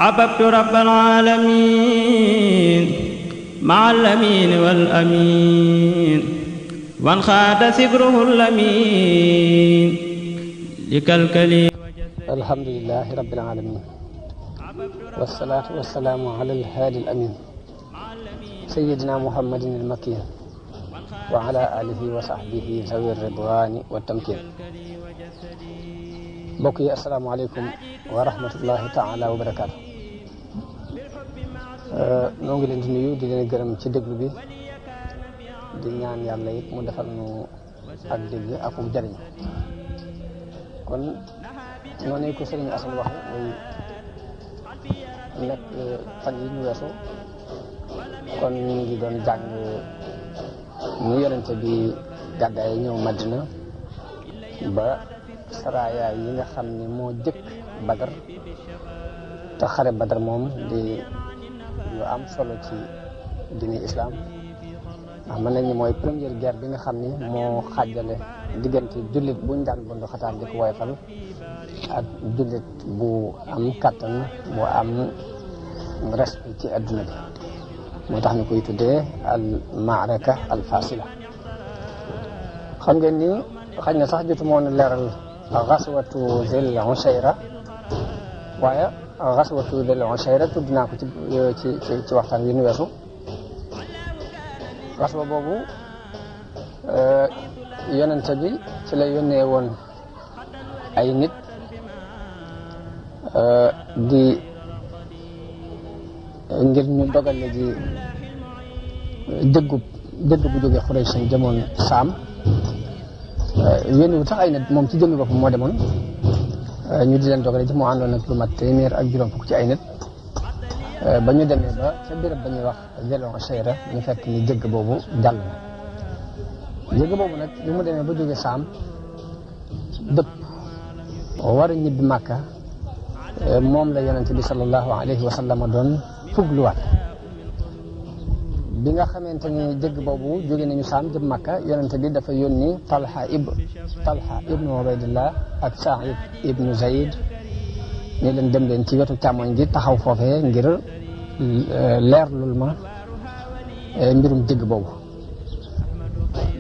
أحببت رب العالمين مع الأمين والأمين وانخاد سبره الأمين لكلكلي. الحمد لله رب العالمين والصلاة والسلام على الهادي الأمين سيدنا محمد المكين وعلى آله وصحبه ذوي الرضوان والتمكين. mbokk yi asalaamaaleykum wa rahmatullahi taala wa barakaatu. noo ngi leen di nuyu di leen gërëm ci déglu bi di ñaan yàlla it mu defal nu ak dégg ak jariñ. kon noonu ko sëriñ Assane waxe muy nekk fan yi ñu weesu kon ñu ngi doon jàng ñu yonente bi gàddaay ñëw Madina ba saraya yi nga xam ni moo jëkk Badar te xare Badar moom di lu am solo ci diine islam ndax mën nañu mooy première guerre bi nga xam ni moo xaajale diggante jullit buñ daan bundu xataal di ko woyfal ak jullit bu am kàttan bu am respect ci adduna bi moo tax ñu koy tuddee al maaraka al fasila. xam ngeen ni xëy na sax jotu moon leeral xaswatu Zil Ushayra waaye xaswatu Zil Ushayra tudd naa ko ci waxtaan wi nu weesu. xaswa boobu yonente bi ci la yónnee woon ay nit di ngir ñu dogale ji dëgg bu jógee Xuraysh jëmoon Saam. yónni wu tax ay nit moom ci jëmmi boppam moo demoon ñu di leen dogale ji moo àndoon ak lu mat téeméer ak juróom fukk ci ay nit ba ñu demee ba ca béréb ba ñuy wax Zil Ushayra ñu fekk ni jëgg boobu jàll na. jëgg boobu nag bi mu demee ba jógee Saam dëpp war a ñibbi Màkka moom la yonente bi sallallahu alayhi wa sallam doon fugluwaat. bi nga xamante ni jëgg boobu jóge nañu Saam jëm Makka yonente bi dafa yónni Talha ibnu Ubaydillah ak Saïd ibnu Zayd ne leen dem leen ci wetu càmmoñ gi taxaw foofee ngir leerlul ma mbirum jëgg boobu.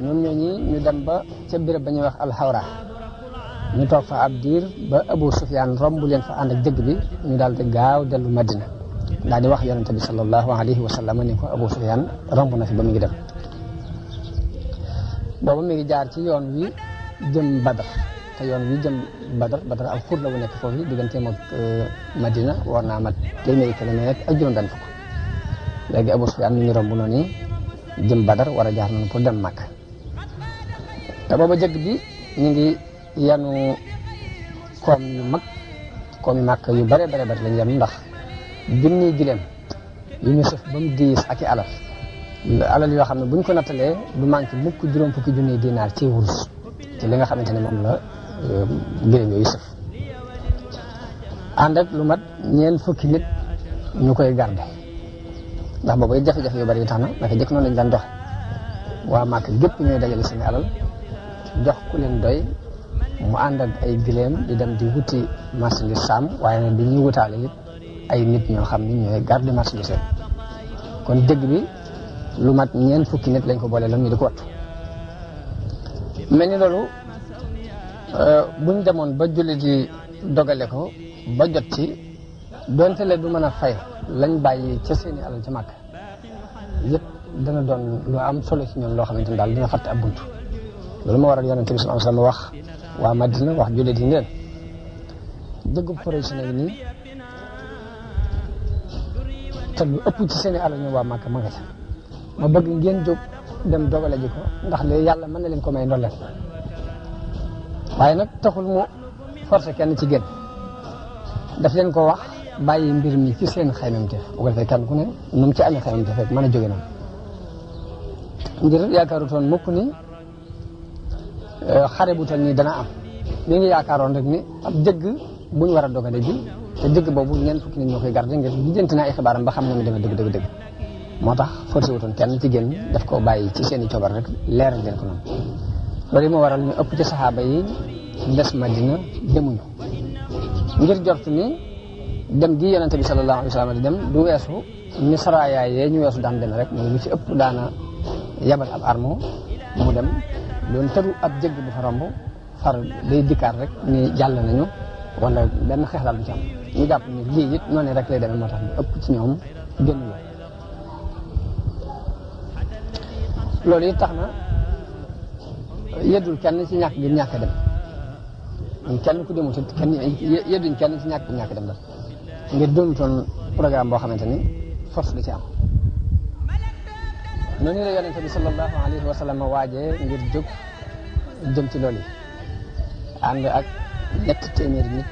ñoom ñooñi ñu dem ba ca béréb ba ñuy wax alxawra ñu toog fa ab diir ba Abu Sufyaan romb leen fa ànd ak jëgg bi ñu daal di gaaw dellu Madina daal di wax yonente bi sallallahu alayhi wa sallam ni ko Abu Sufyaan romb na fi ba mu ngi dem. boobu mi ngi jaar ci yoon wi jëm Badar te yoon wi jëm Badar ak xur la bu nekk foofu digganteem ak Madina war naa mat téeméeri kilomètre ak juróom-benn fukk. léegi Abu Sufyaan mi ngi romb noonu jëm Badar war a jaar noonu pour dem Makka te booba jëgg bi ñu ngi yanu koom yu mag koom yu Makka yu bare lañ yem ndax junniy gileem yu ñu sëf ba mu diis ak i alal yoo xam ne buñ ko nattalee du manqué mukk juróom fukki junniy dinaar ci wurus ci li nga xamante ne moom la gileem yooyu sëf ànd ak lu mat ñeent fukki nit ñu koy garde ndax boobu jafe-jafe yu bari yi tax na naka jëkk noonu lañ daan dox waa Màkka gépp ñooy dajale seen alal jox ku leen doy mu ànd ak ay gileem di dem di wuti marchandise Saam waaye nag bi ñuy wutaale it ay nit ñoo xam ni ñooy garde marchandise kon dëgg bi lu mat ñeent fukki nit lañ ko boole lan ñu di ko wattu. mel ni loolu buñ demoon ba jullit yi dogale ko ba jot ci donte le du mën a fay lañ bàyyi ca seeni alal ca Màkka yëpp dana doon lu am solo ci ñoom loo xamante ni daal dina fàtte ab bunt. loolu moo waral yonente bi sallallahu alayhi wasallam wax waa Madina wax jullit yi ngeen dëggub Quraysh nag nii te lu ëpp ci seen i alal ñu waa Màkka ma nga ca ma bëgg ngeen jóg dem dogale ji ko ndax léegi yàlla mën na leen ko may ndolleen waaye nag taxul mu forcé kenn ci génn daf leen ko wax bàyyi mbir mi ci seen xaymamte bu ko defee kenn ku ne nu mu ci amee xaymamte fekk mën a jóge noonu ngir yaakaarutoon mukk ni xare bu toll nii dana am ñu ngi yaakaaroon rek ni ab jëgg bu ñu war a dogale ji te dëgg boobu ñeent fukki nit ñoo koy garder ngir lijjanti naa ay xibaaram ba xam ne mu demee dëgg moo tax forcé wutoon kenn ci génn daf ko bàyyi ci seen i coobar rek leeral leen ko noonu. loolu moo waral ñu ëpp ci saxaaba yi des Madina demuñu ngir jortu ni dem gi yonente bi sallallahu alayhi wa sallam di dem du weesu ni saraayaay yee ñu weesu daan dem rek mooy lu ci ëpp daana yabal ab armo mu dem doon tëru ab jëgg bu fa romb far day dikkaat rek ni jàll nañu wala benn xeex daal du ci am ñu jàpp ni lii it noonu rek lay demee moo tax ñu ëpp ci ñoom génn yoon loolu it tax na yeddul kenn ci ñàkk gi ñàkk a dem kenn ku demut it kenn yedduñ kenn ci ñàkk dem dal ngir doonutoon programme boo xamante ni force da ci am noonu la yonente bi sallallahu alayhi wa sallam waajee ngir jóg jëm ci loolu yi ànd ak ñetti téeméeri nit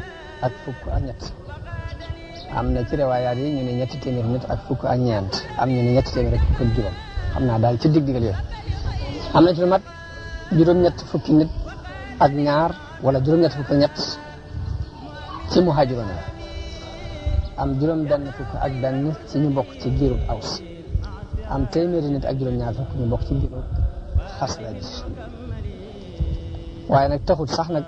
ak fukk ak ñett am na ci riwaayaat yi ñu ne ñetti téeméeri nit ak fukk ak ñeent am ñu ne ñetti téeméer ak fukk ak juróom xam naa daal ci digg-diggal yooyu am na ci lu mat juróom-ñett fukki nit ak ñaar wala juróom-ñett fukk ak ñett ci muhaajiroon yi am juróom-benn fukk ak benn ci ñu bokk ci giirub Aws am téeméeri nit ak juróom-ñaar fukk ñu bokk ci giirub Xasraj waaye nag taxut sax nag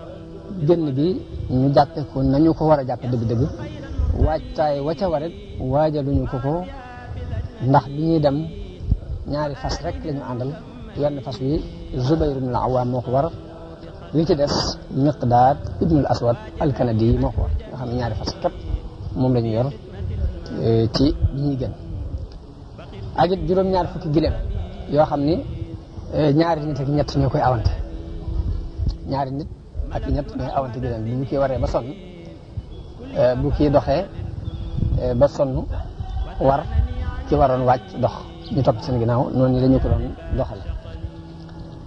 génn gi ñu jàppe ko nañu ko war a jàppe dëgg-dëgg waajtaay wa ca warit waajaluñu ko ndax bi ñuy dem ñaari fas rek la ñu àndal wenn fas wi Zubayr ibn al-Awwam moo ko war li ci des Miqdaad ibn al-Aswad al-Kanadi moo ko war nga xam ne ñaari fas képp moom la ñu yor ci bi ñuy gën ak it juróom-ñaar fukki gileem yoo xam ni ñaari nit ak ñett ñoo koy awante ñaari nit ak ñett ñooy awante gileem bi bu kii waree ba sonn bu kii doxee ba sonn war ki waroon wàcc dox ñu topp seen ginnaaw noonu la ñu ko doon doxale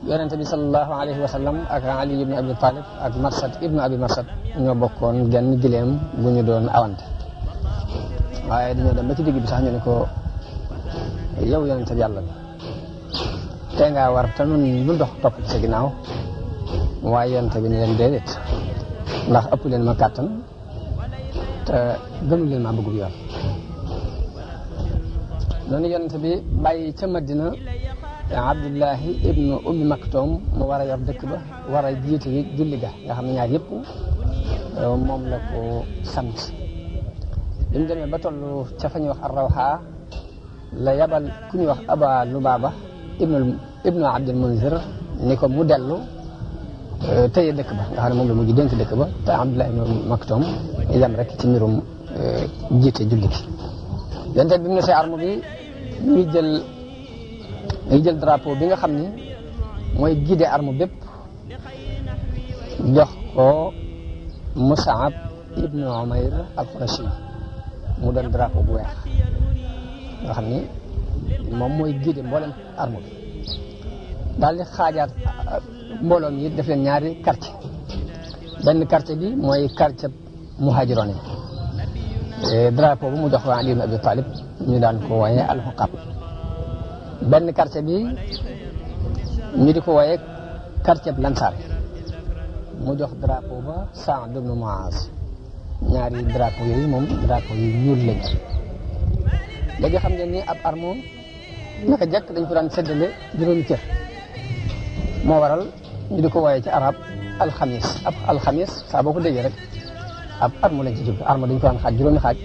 yonente bi sallallahu alayhi wa sallam ak Ali ibn Abi Talib ak Marsad ibn Abi Marsad ñoo bokkoon genn gileem bu ñu doon awante waaye dañoo dem ba ci digg bi sax ñu ne ko yow yonente bi yàlla bi tey ngaa war te nun lu dox topp ci sa ginnaaw waaye yonente bi ne leen déedéet ndax ëpp leen ma kàttan te gënu leen maa bëgg bu yoon noonu yonente bi bàyyi ca Madina Abdullahi ibnu Ummi Maktoum mu war a yor dëkk ba war a jiite yi julli ga nga xam ne ñaar yëpp moom la ko sant bi mu demee ba toll ca fa ñuy wax Ar-Rawha la yabal ku ñuy wax Aba Lubaaba ibnu Abdul Munzir ni ko mu dellu tëye dëkk ba nga xam ne moom la mujj dénk dëkk ba te Abdullahi ibnu Maktoum yam rek ci mbirum jiite julli gi yonente bi mu ne see arme bi ñuy jël drapeau bi nga xam ni mooy guider arme bépp jox ko Mus'ab ibnu Umayr al-Qurashi mu doon drapeau bu weex nga xam ni moom mooy guider mboolem arme bi daal di xaajaat mbooloo mi def leen ñaari quartier benn quartier bi mooy quartier muhaajiroon yi drapeau bu mu jox waa Ali ibn Abi Talib ñu daan ko wooye al-Huqab benn quartier bi ñu di ko wooye quartier bi Lansar mu jox drapeau ba Sa'd ibn Mu'az ñaari drapeau yooyu moom drapeau yu ñuul lañ léegi xam ngeen ni ab arme naka jekk dañ ko daan séddale juróomi cër moo waral ñu di ko wooye ci arab alxamis ab alxamis saa boo ko déggee rek ab arme lañ ci jublu arme dañ ko daan xaaj juróomi xaaj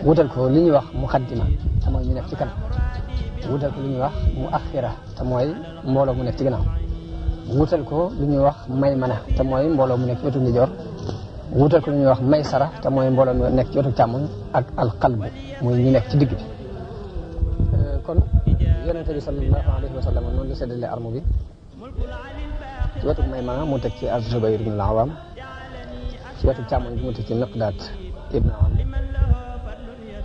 wutal ko li ñuy wax muqaddima te mooy ñu nekk ci kanam wutal ko li ñuy wax mu axira te mooy mbooloo mu nekk ci gannaaw wutal ko lu ñuy wax maymana te mooy mbooloo mu nekk ci wetu ndijoor wutal ko lu ñuy wax maysara te mooy mbooloo mu nekk ci wetu càmmoñ ak alqalb muy ñu nekk ci digg bi kon yonente bi sallallahu alayhi wa sallam noonu la séddale arme bi ci wetu maymana mu teg ci az-Zubayr ibn al-Awwam ci wetu càmmoñ bi mu teg ci Miqdaad ibn Amr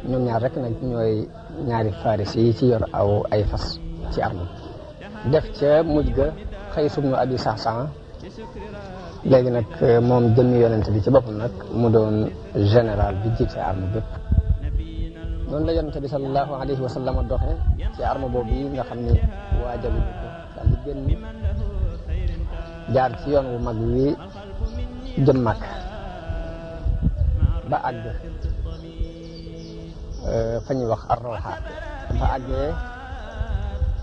ñoom ñaar rek nag ñooy ñaari faris yi ci yor ay fas ci arme def ca mujj ga Qays ibn Abi Sa'sa'a léegi nag moom jëmmi yonent bi ci boppam nag mu doon général bi jiite arme bépp noonu la yonent bi sallallahu alayhi wa sallam doxe ci arme boobu yi nga xam ni waajaluñu ko daal di génn jaar ci yoon wu mag wi jëm mag ba àgg fa ñuy wax Ar-Rawha fa àggee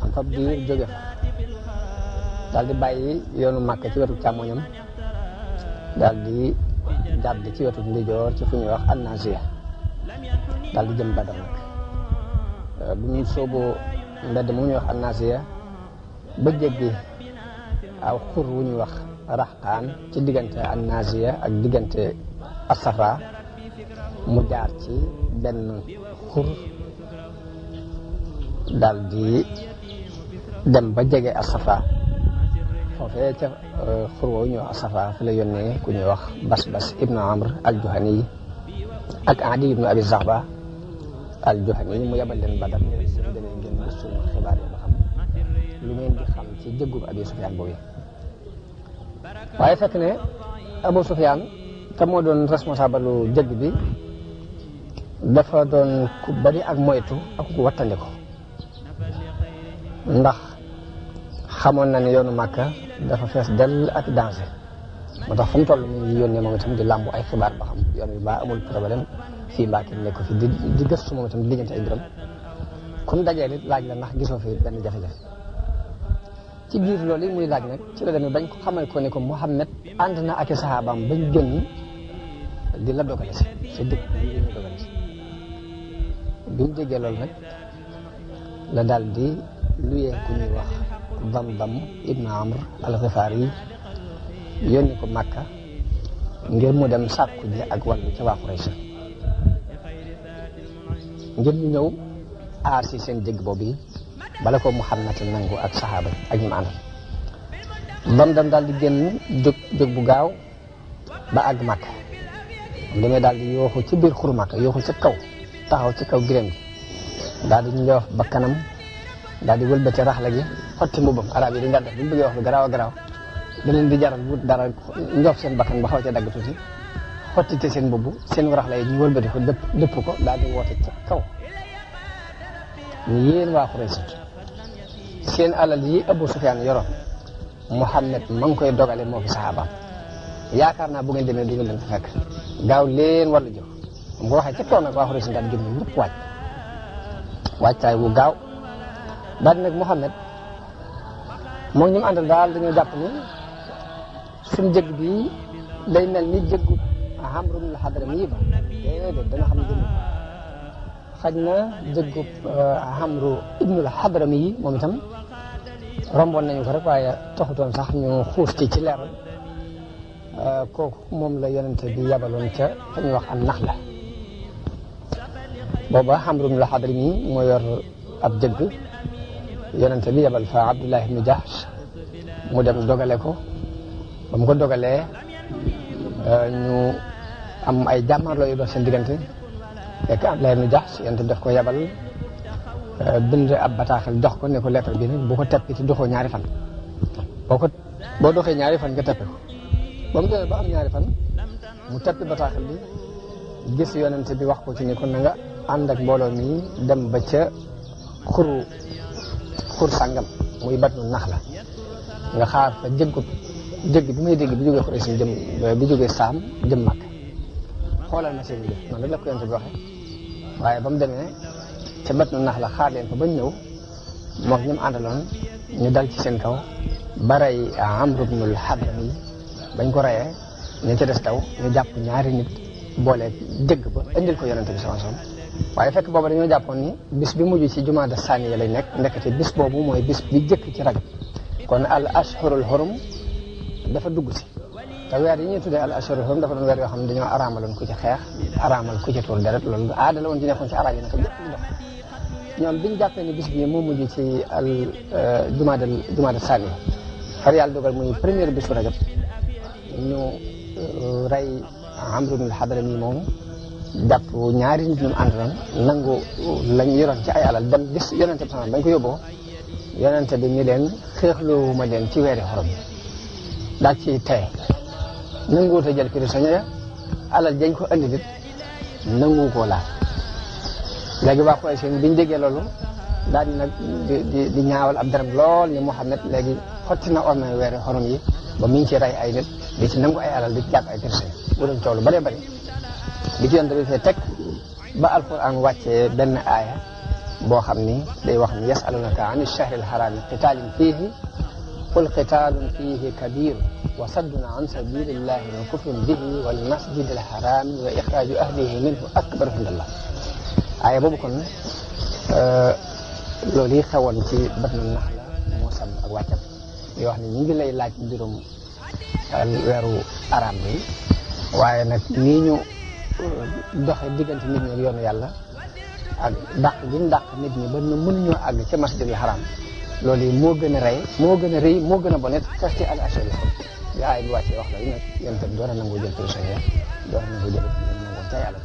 am fa biir jóge fa daal di bàyyi yoonu Makka ci wetu càmmoñam daal di jàdd ci wetu ndijoor ci fu ñuy wax An-Naziya daal di jëm Badar nag bu ñu sooboo mbedd mu ñuy wax An-Naasiya ba jéggi aw xur wu ñuy wax Raxtaan ci diggante An-Naasiya ak diggante As-Safa mu jaar ci benn xur daal di dem ba jege As-Safa foofee ca xur woowu ñuy wax As-Safa fi la yónnee ku ñuy wax Basbas ibnu Amr al-Juhani ak Adi ibnu Abi Zaxba al-Juhani mu yebal leen Badar ne leen suñu demee ngeen gëstu xibaar yi ba xam lu ngeen di xam ci jëggub Abi Sufyaan boobu. waaye fekk ne Abu Sufyaan te moo doon responsable lu jëgg bi dafa doon ku bari ak moytu ak ku wattandiku ndax xamoon na ne yoonu Màkka dafa fees dell ak danger moo tax fu mu toll mu ngi yónnee moom itam di làmbu ay xibaar ba xam yoon wi baa amul problème fii mbaa kenn nekk fi di gëstu moom itam di lijjanti ay mbiram kun dajee it laaj la ndax gisoo fi benn jafe-jafe ci biir loolu yi muy laaj nag ci la demee bañ ko xamal ko ne ko Muhammad ànd na ak i saxaabaam bañ génn di la dogale si sa dëkk bi ñu dogale si bi mu déggee loolu nag la daal di luyee ku ñuy wax Damdam ibnu Amr al-Ghifari yónni ko Makka ngir mu dem sàkku ji ak wàllu ca waa Quraysh ngir ñu ñëw aar si seen dégg boobu yi bala ko Muhammad nangu ak saxaaba ak ñu àndal Damdam daal di génn jóg bu gaaw ba àgg Makka mu demee daal di yooxu ci biir xuru Makka yooxu ca kaw taxaw ci kaw giréem gi daal di njoof ba kanam daal di wëlbati raxla gi xotti mbubbam arab yi dañ daan def bu ñu bëggee wax lu garaaw a garaaw da leen di jaral wut dara njoof seen bakkan ba xaw ca dagg tuuti xotti te seen mbubb seen raxla yi ñu wëlbati ko dëpp ko daal di woote ca kaw ñu yéen waa Quraysh seen alal yi Abu Sufyaan yoroon Muhammad ma ngi koy dogale moo fi saxaabaam yaakaar naa bu ngeen demee du ngeen leen fa fekk gaaw leen wàllu jox mu ko waxee ca kaw nag waa Quraysh daal di jóg ñëpp wàccaay wu gaaw daal di nag Muhammad moom ñu mu àndal daal dañoo jàpp ni suñ jëgg bi day mel ni jëggu Amr ibn al-Hadrami ba déedéet dana xam ne jëgg xaj na jëggu Amr ibn al-Hadrami yi moom itam romboon nañu ko rek waaye taxutoon sax ñu xuus ci leeral kooku moom la yonente bi yabaloon ca fa ñuy wax an Naxla booba Amr ibn al-Hadrami moo yor ab jëgg yonente bi yabal fa Abdullah ibn Jahsh mu dem dogale ko ba mu ko dogalee ñu am ay jàmmarloo yu doon seen diggante fekk Abdullah ibn Jahsh yonente bi daf ko yabal bind ab bataaxel jox ko ne ko lettre bi nag bu ko teppi ci doxoo ñaari fan boo doxee ñaari fan nga teppe ko ba mu demee ba am ñaari fan mu teppi bataaxel bi gis yonente bi wax ko ci ni ko na nga ànd ak mbooloo mi dem ba ca xur sàngam muy Batnu Naxla nga xaar fa jëgg bi may dégg bi jógee Quraysh jëm bi jógee Saam jëm Makka xoolal ma seen jëf noonu la ko yonente bi waxee waaye ba mu demee ca Batnu Naxla xaar leen fa bañ ñëw moom ñu mu àndaloon ñu dal ci seen kaw ba rey Amr ibn al-Hadrami bañ ko reyee ñu ca des taw ñu jàpp ñaari nit boole jëgg ba indil ko yonente bi sallallahu alayhi wasallam waaye fekk booba dañoo jàppoon ni bis bi mujj ci jumaada saaniya lay nekk ndekete bis boobu mooy bis bi jëkk ci Rajab kon al ashhurul hurum dafa dugg si te weer yi ñuy tuddee al ashhurul hurum dafa doon weer yoo xam ne dañoo araamaloon ku ci xeex araamal ku ci tuur deret loolu aada la woon ci nekkoon ci arab yi naka jëpp di dox ñoom biñ jàppee ni bis bi moo mujj ci al jumaada saaniya far yàlla dogal muy première bisu Rajab ñu rey Amr ibn al-Hadrami moomu jàpp ñaari nit ñu àndaloon nangu lañ yoroon ci ay alal dem gis yonente bi sama bañ ko yóbboo yonente bi ni leen xeexloo ma leen ci weeri xorom daal ci tey nanguwut a jël prisonnier ya alal jañ ko andi nit nangu koo laal léegi waa Quraysh biñ déggee loolu daal di nag di ñaawal ab daram lool ni Muhammad léegi xotti na ormay weeri xorom yi ba mi ngi ci rey ay nit di ci nangu ay alal di ci jàpp ay prisonnier bu doon coow lu bëree bëri bi ci yoon bi fee teg ba alquran wàccee benn aaya boo xam ni day wax ni yasalunaka ani shahril harami qitaalin fiihi qul qitaalun fiihi kabiir wa saddun an sabilillahi wa kufrun bihi wal masjidil haraami wa ixraaju ahlihi minhu akbaru indallah. aaya boobu kon loolu yi xewoon ci Batnu Naxla moo sam ak wàccam yoo wax ne ñu ngi lay laaj mbirum weeru araam bi waaye nag nii ñu doxe diggante nit ñi ak yoonu yàlla ak dàq gi ñu dàq nit ñi ba mënuñoo àgg ca masjidil haram loolu yi moo gën a rey moo gën a rëy moo gën a bonet kasti al ashari yi aay bi wàccee wax la yi nag yéen tam door a nangoo jël prisonnier door a nangoo jël nangoo ca yàlla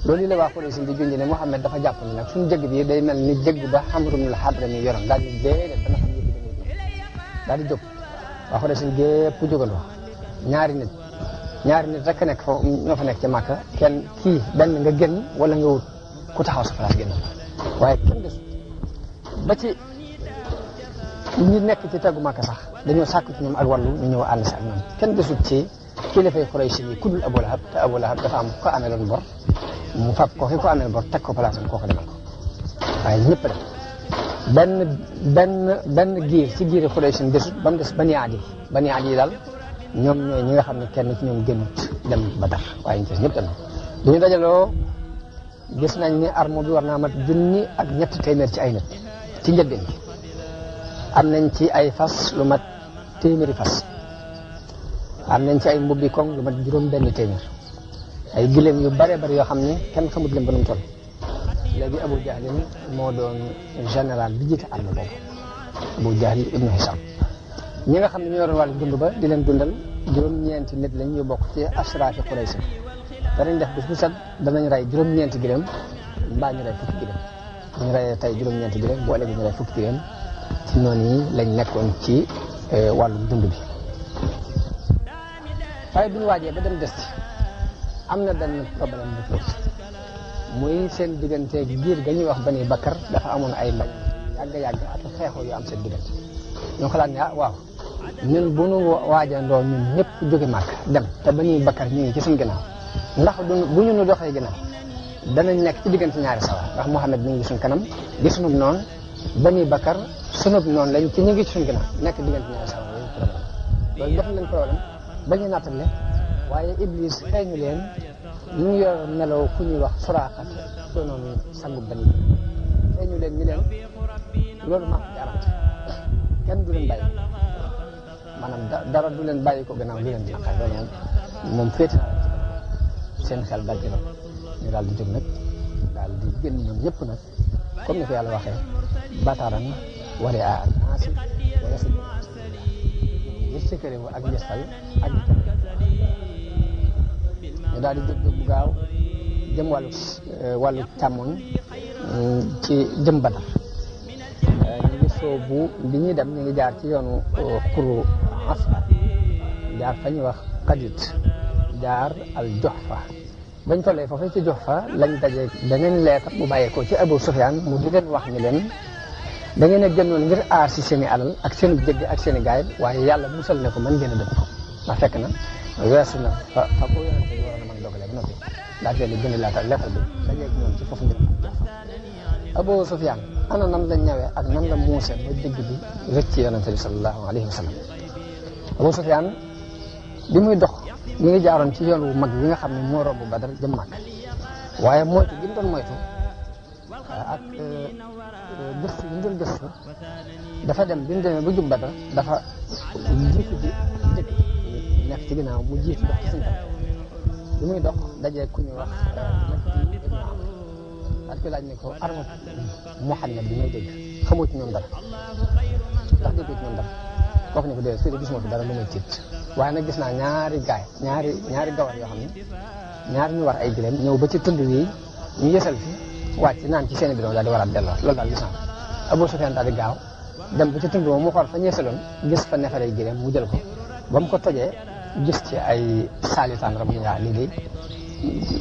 loolu yi la waa Quraysh di junj ne Muhammad dafa jàpp ne nag suñu jëgg bi day mel ni jëgg ba Amr ibn al-Hadrami yoroon daal di déedéet dana xam yëpp daal di jóg waa Quraysh gépp jógandoo ñaari nit rek nekk foofu ñoo fa nekk ca Màkka kenn kii benn nga génn wala nga wut ku taxaw sa place génn waaye kenn desul ba ci ñi nekk ci tegu Màkka sax dañoo sàkku ci ñoom ak wàllu ñu ñëw ànd si ak ñoom kenn desul ci kilifay Quraysh yi ku dul Abu Lahab te Abu Lahab dafa am ko amee loon bor mu fab ko ki ko amee bor teg ko place am koo ko demal ko waaye ñëpp def benn giir ci giiri Quraysh desut ba mu des Bani Adi yi daal ñoom ñooy ñi nga xam ne kenn ci ñoom génnut dem Badar waaye ñu des ñëpp dem du ñu dajaloo gis nañ ni arme bi war naa mat 1,3 ci ay nit ci njëlbeen gi am nañ ci ay fas lu mat 100 fas am nañ ci ay mbubbi koŋ lu mat 600 ay gileem yu bare bari yoo xam ne kenn xamut leen ba nu mu toll léegi Abu Jahlin moo doon général bi jiite arme boobu Abu Jahl ibnu Hisam ñi nga xam ne ñoo doon wàllu dund ba di leen dundal 9 nit lañ ñu bokk ci asraafi Quraysh danañ def bis bu set danañ rey 9 gileem mbaa ñu rey 10 gileem ñu reyee tey 9 gileem bu ëllëgee ñu rey 10 gileem ci noonu yi lañ nekkoon ci wàllu dund bi waaye bu ñu waajee ba dem des ci am na benn problème bu tuuti muy seen diggante giir ga ñuy wax Bani Bakar dafa amoon ay mbañ yàgg ak xeexoo yu am seen diggante ñoo xalaat ne waaw ñun bu nu waajandoo ñun ñëpp jóge Màkka dem te Bani Bakar ñu ngi ci suñu ginnaaw ndax bu ñu nu doxee ginnaaw danañ nekk ci diggante ñaari sawar ndax Muhammad mi ngi suñ kanam di sunub noonu Bani Bakar sunub noonu lañ ci ñu ngi ci suñ ginnaaw nekk diggante ñaari sawar loolu def nañ problème bañu nattale waaye Iblis feeñu leen ñu ngi yor melaw ku ñuy wax Suraaxat doonoon sangu Bani feeñu leen ñu leen loolu maa ko garanti kenn du leen bàyyi maanaam dara du leen bàyyi ko gannaaw du leen di naqar loolu moom féete na seen xel dal ci loolu ñu daal di jóg nag daal di génn ñoom ñëpp nag comme ni ko yàlla waxee bataran wari a naasi wala si ngir sékkëre wu ak njëstal ak ñu daal di jóg bu gaaw jëm wàllu càmmoñ ci jëm Badar ñu ngi soobu bi ñuy dem ñu ngi jaar ci yoonu xuru Asfar jaar fa ñuy wax Qadid jaar al Juhfa bañ tollee foofu ci Juhfa lañ daje beneen leetar bu bàyyeekoo ci Abu Sufyaan mu di leen wax ni leen da ngeen a gënoon ngir aar si seen i alal ak seen jëgg ak seen i gaay waaye yàlla musal ne ko mën ngeen a dëpp ndax fekk na weesu na fa ko yonente bi waroon a mën dogalee ba noppi daa teel a gën a leetar bi dajeeg ñoom ci foofu ngir Abu Sufyaan ana nan la ñawee ak nan la muuse ba dëgg bi rëcc ci yonente bi sallallahu alayhi wa sallam Abu Sufyaan bi muy dox mi ngi jaaroon ci yoon wu mag bi nga xam ne moo romb Badar jëm Màkka waaye moytu gi mu doon moytu ak gëstu bi mu doon gëstu dafa dem bi mu demee ba jub Badar dafa jiitu ji njëkk nekk ci ginnaaw mu jiitu dox ci suñu kanam bi muy dox dajee ku ñuy wax daal koy laaj ne ko arma Muhammad bi may dégg xamoo ci ñoom dara ndax déggoo ci ñoom dara kooku ne ko déedéet fii de gisuma fi dara lu may tiit waaye nag gis naa ñaari gawar yoo xam ne ñaari ñu war ay gileem ñëw ba ci tund wi ñu yësal fi wàcc naan ci seen bidon daal di waraat delloo loolu daal gis naa Abu Sufyaan daal di gaaw dem ba ci tund mu xool fa ñu yësaloon gis fa neefere gileem mu jël ko ba mu ko tojee gis ci ay saalitaan ram ñu lii de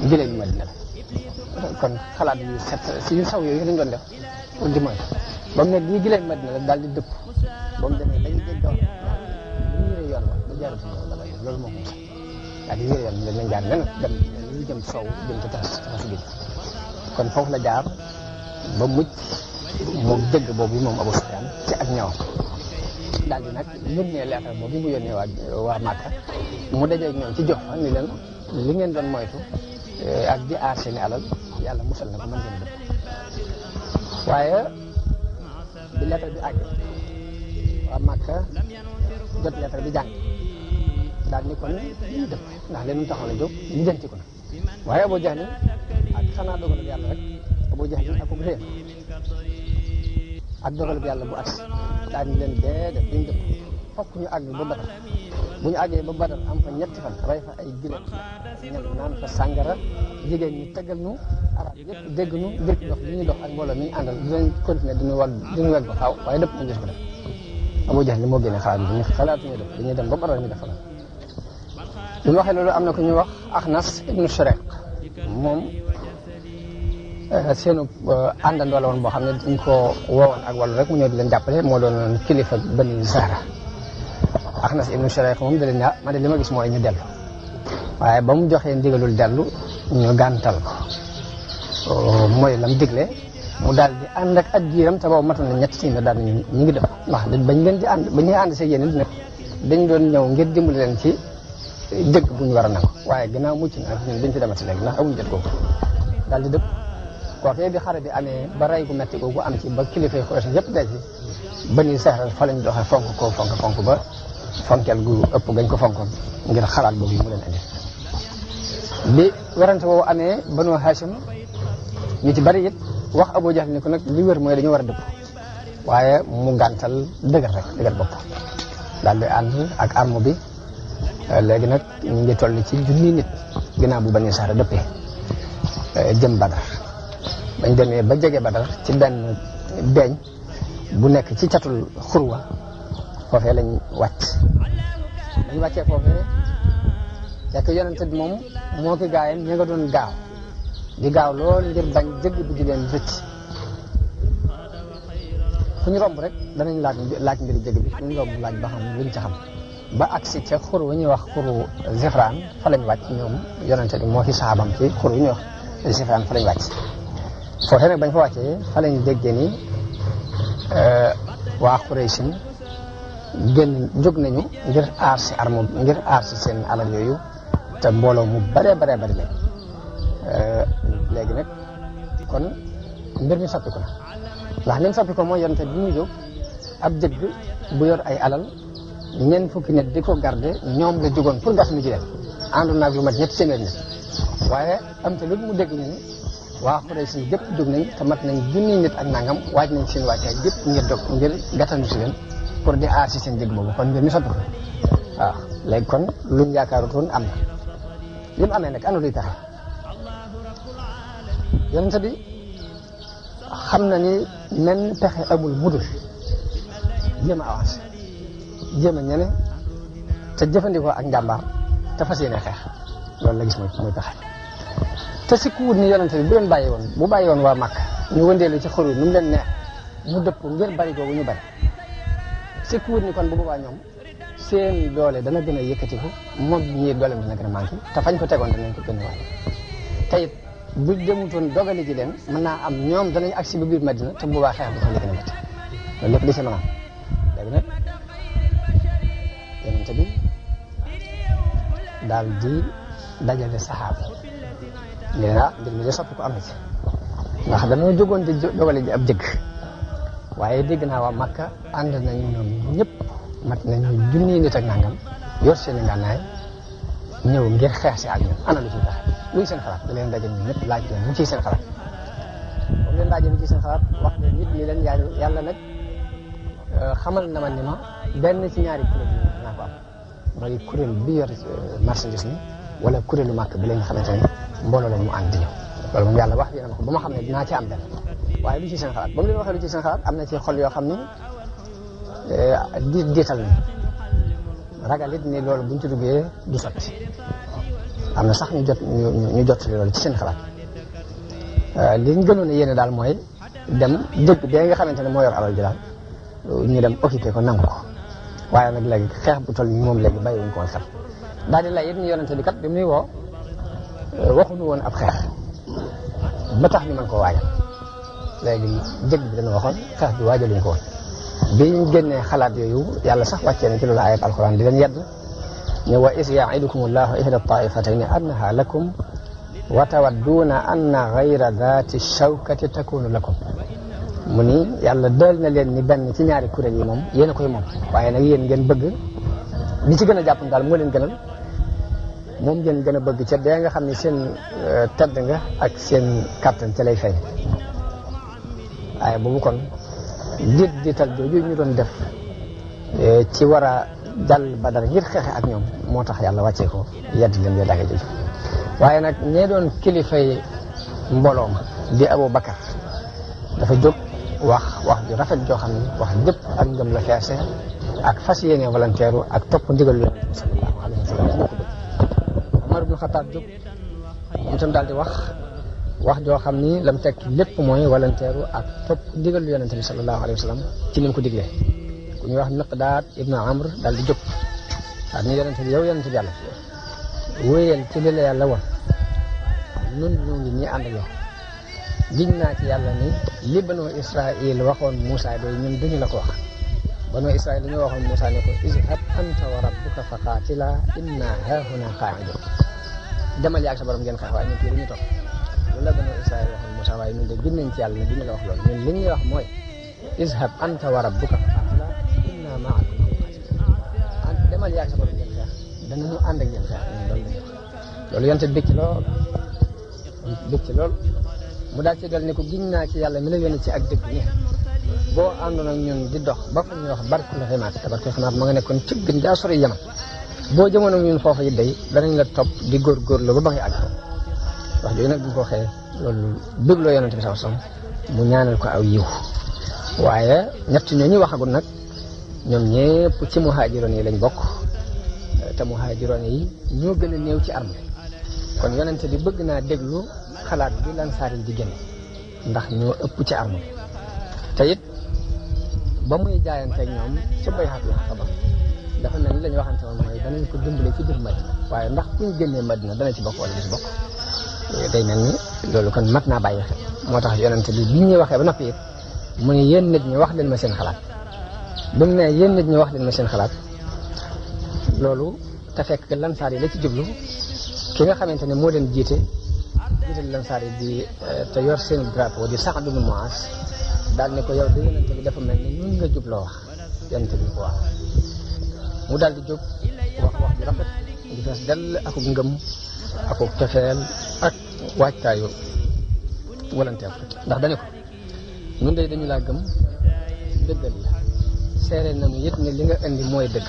gileem yu Madina la kon xalaat yu set si yu saw yooyu lañ doon def pour di moy ba mu ne lii gileem Madina la daal di dëpp ba mu demee dañuy dégg yoon ba jaaratu loolu moo ko mos daal di wéer yoon bi lañ jaar nen dem ñu jëm soow jëm ci tarasu bi kon foofu la jaar ba mucc moom dëgg boobu moom Abu Sufyaan ci ak ñawam daal di nag yónnee leetar boobu mu yónnee waa Màkka mu dajeeg ñoom ci jox fa ni leen li ngeen doon moytu ak di aar seeni alal yàlla musal na ko mën ngeen dëpp waaye bi leetar bi àgg waa Màkka jot leetar bi jàng daal ni kon ñu dëpp ndax leen mu taxoon a jóg ñu jënti ko na waaye Abu Jahl ak xanaa dogalub yàlla rek Abu Jahl ak ub réer ak dogalub yàlla bu at daal ni leen déedéet duñ dëpp fokk ñu àgg ba Badar bu ñu àggee ba Badar am fa ñetti fan rey fa ay gileem ñam naan fa sàngara jigéen ñi tegal nu arab yëpp dégg nu dëkk dox li ñu dox ak mbooloo mi ñu àndal dinañ continuer diñu weg ba xaaw waaye dëpp ñu gis ko def Abu Jahl moo génne xalaat bi ñu xalaatuñu def dañuy dem ba Badar ñu def la bi mu waxee loolu am na ku ñuy wax Axnas ibnu Shariq moom seenu àndandoo la woon boo xam ne dañ ko woowoon ak wàllu rek mu ñëw di leen jàppale moo doon kilifa Bani Zahra Axnas ibnu Shariq moom da leen ne man de li ma gis mooy ñu dellu waaye ba mu joxee ndigalul dellu ñu gàntal ko mooy lam digle mu daal di ànd ak jiiram te boobu matoon na ñetti téeméer daal ñu ngi dem ndax bañ leen di ànd ba ñuy ànd see yéen nag dañ doon ñëw ngir dimbali leen ci jëgg bu ñu war a nangu waaye ginnaaw mucc na ñun dañ fi demati léegi ndax amuñu jot kooku daal di dëpp kookee bi xare bi amee ba rey gu metti googu am ci ba kilifay Quraysh yëpp day ci Bani Zahra fa lañ doxee fonk ba fonkeel gu ëpp gañ ko fonkoon ngir xalaat boobu yi mu leen indi bi werante woowu amee Banu Hashim ñu ci bari it wax Abu Jahl ni ko nag li wér mooy dañu war a dëpp waaye mu gàntal dëgër bopp daal di ànd ak arme bi léegi nag ñu ngi toll ci junni nit ginnaaw bu Bani Zahra dëppee jëm Badar bañ demee ba jege Badar ci benn beeñ bu nekk ci catul xurwa foofee lañ wàcc dañ wàccee foofee fekk yonente bi moom moo ki gaayam ña nga doon gaaw di gaaw lool ngir bañ jëgg bu di leen rëcc fu ñu romb rek danañ laaj mbiri jëgg bi fu ñu romb laaj ba xam luñ ca xam ba agsi ca xur wu ñuy wax xuru Zifraan fa lañ wàcc ñoom yonente bi moo fi saabam ci xur wu ñuy wax Zifraan fa lañ wàcc foofee nag bañ fa wàccee fa lañ déggee ni waa Quraysin jóg nañu ngir aar si arme ngir aar si seen alal yooyu te mbooloo mu bare bari lañ léegi nag kon mbir mi soppi ko na ndax li mu soppi ko mooy yonente bi mu jóg ab jëgg bu yor ay alal ñeent fukki nit di ko garde ñoom la jógoon pour gas mu ci leen àndoon naag lu mat ñetti téeméer nit waaye am te lu mu dégg ñu ne waa Quraysh si jëpp jóg nañ te mat nañ junni nit ak nangam waaj nañ seen wàccaay jëpp ngir gàttandu si leen pour di aar si seen jëg boobu kon mbir mi soppi ko waaw léegi kon luñ yaakaarutoon am na li mu amee nag ana luy taxe yonente bi xam na ni men pexe amul mudul jéem a avancé jéem a ñene te jëfandikoo ak njàmbaar te fas yéene xeex loolu la gis mooy pexe te si ku wut ni yonente bi bu bàyyi woon waa Màkka ñu wëndeelu ci xur nu mu leen neex mu dëpp ngir bari googu ñu bari si ku wut ni kon bu boobaa ñoom seen doole dana gën a yëkkatiku moom ñii dooleem dana gën a manqué te fañ ko tegoon danañ ko gën a wàññi te it bu demutoon dogali ji leen mën naa am ñoom danañ agsi ba biir Madina te bu boobaa xeex bu fa njëkk na métti loolu lépp di si mën a am léegi nag yonente bi daal di dajale saxaaba yi ne mbir mi de soppi ko am na ci ndax dañoo jógoon di dogali ji ab jëgg waaye dégg naa waa Makka ànd nañu ñoom ñëpp mat nañu junni nit ak nangam yor seen i ngànnaay ñëw ngir xeex si ak ñoom ana lu ciy tax luy seen xalaat da leen daje ñun ñëpp laaj leen lu ciy seen xalaat boobu leen laajee lu ciy seen xalaat wax leen nit ñi leen yàlla nag xamal na ma ni ma benn ci ñaari kuréel yi naa ko am mooy kuréel bi yor marchandise mi wala kuréelu Makka bi lañ xamante ne mbooloo lañ mu ànd di ñëw loolu moom yàlla wax dina ma ko ba ma xam ne dinaa ci am benn waaye lu ci seen xalaat ba mu leen waxee lu ci seen xalaat am na ci xol yoo xam ni diital nañ ragal it ni loolu buñ ci duggee du sotti am na sax ñu jot loolu ci seen xalaat li ñu gënoon a yéene daal mooy dem dëgg bee nga xamante ne moo yor alal ji daal ñu dem occupé ko nangu ko waaye nag léegi xeex bu toll nii moom léegi bàyyiwuñ ko woon xel daal di lay it ñu yonente bi kat bi muy woo waxuñu woon ab xeex ba tax ñu mën koo waajal léegi jëgg bi dana waxoon xeex bi waajaluñ ko woon biñ génnee xalaat yooyu yàlla sax wàccee na ci loolu ayat alquran di leen yedd ne wa is yaidukumullahu ihda taifatayni annaha lakum wa tawadduuna anna gayra daati shawkati takunu lakum mu ni yàlla dal na leen ni benn ci ñaari kuréel yi moom yéen a koy moom waaye nag yéen ngeen bëgg li ci gën a jàpp daal moo leen gënal moom ngeen gën a bëgg ca dee nga xam ne seen tedd nga ak seen kàttan ca lay feeñ waaye boobu kon diital jooju ñu doon def ci war a jàll Badar ngir xeexe ak ñoom moo tax yàlla wàccee ko yedd leen yeddaange jooju waaye nag ñee doon kilifay mbooloo ma di Abu Bakar dafa jóg wax ju rafet joo xam ne wax jëpp ak ngëm la feese ak fas yéene volontaire ak topp ndigal lu Yonent bi sallallahu alayhi wa sallam moo ko bëgg Umar ibn Xattaab jóg moom tam daal di wax joo xam ni lam tekk lépp mooy volontaire ak topp ndigal lu Yonent bi sallallahu alayhi wa sallam ci ni mu ko diglee ku ñuy wax Miqdaad ibn Amr daal di jóg daal ni Yonent bi yow Yonent bi yàlla wéyal ci li la yàlla woon nun ñu ngi ñi ànd ak yow giñ naa ci yàlla ni li Banu Israil waxoon Moussa doy ñun duñu la ko wax Banu Israil dañoo waxoon Moussa ne ko izhab anta wa rabbuka fa qaatila inna haahuna qaa'iduun demal yaag sa borom ngeen xeex waaye ñun fii dañuy toog loolu la Banu Israil waxoon Moussa waaye ñun de giñ nañ ci yàlla ne duñu la wax loolu ñun li ñuy wax mooy izhab anta wa rabbuka fa qaatila inna ma'akum muqaatilun demal yaag sa borom ngeen xeex danañu ànd ak ngeen xeex ñun loolu lañu wax loolu yonte bëgg ci lool mu daal ci dal ne ko giñ naa ci yàlla mi la yónni ci ak dëgg ñi boo àndoon ak ñun di dox ba fu ñuy wax barkul ximaat te barkul ximaat ma nga nekkoon ci gën daa sori Yaman boo jëmoon ak ñun foofa yi day danañ la topp di góorgóorlu ba ngay àgg wax jooju nag bu ko waxee loolu bégloo Yonent bi sallallahu alayhi wasallam mu ñaanal ko aw yiw waaye ñett ñooñu waxagul nag ñoom ñépp ci muhaajiroon yi lañ bokk te muhaajiroon yi ñoo gën a néew ci arme kon Yonent bi bëgg naa déglu xalaat bi Ansaar yi di génn ndax ñoo ëpp ci arme te it ba muy jaayanteeg ñoom ci bay'atul aqaba dafa mel ni la ñu waxante woon mooy danañ ko dimbale ci biir Madina waaye ndax kuñ génnee Madina dana ci bokk wala du ci bokk day mel ni loolu kon mat naa bàyyi xel moo tax Yonent bi bi ñuy waxee ba noppi it mu ne yéen nit ñi wax leen ma seen xalaat bi mu ne yéen nit ñi wax leen ma seen xalaat loolu te fekk Ansaar yi la ci jublu ki nga xamante ne moo leen jiite Ansaar yi di te yor seen drapeau di Sa'd ibn Mu'aaz daal ne ko yow de Yonent bi dafa mel ni ñun nga jubloo wax Yonent bi ko wax mu daal di jóg wax ju rafet di fees dell akuk ngëm akuk cofeel ak waajtaayu volontaire ndax dañu ko ñun de dañu laa gëm dëggal la seere nañu it ne li nga indi mooy dëgg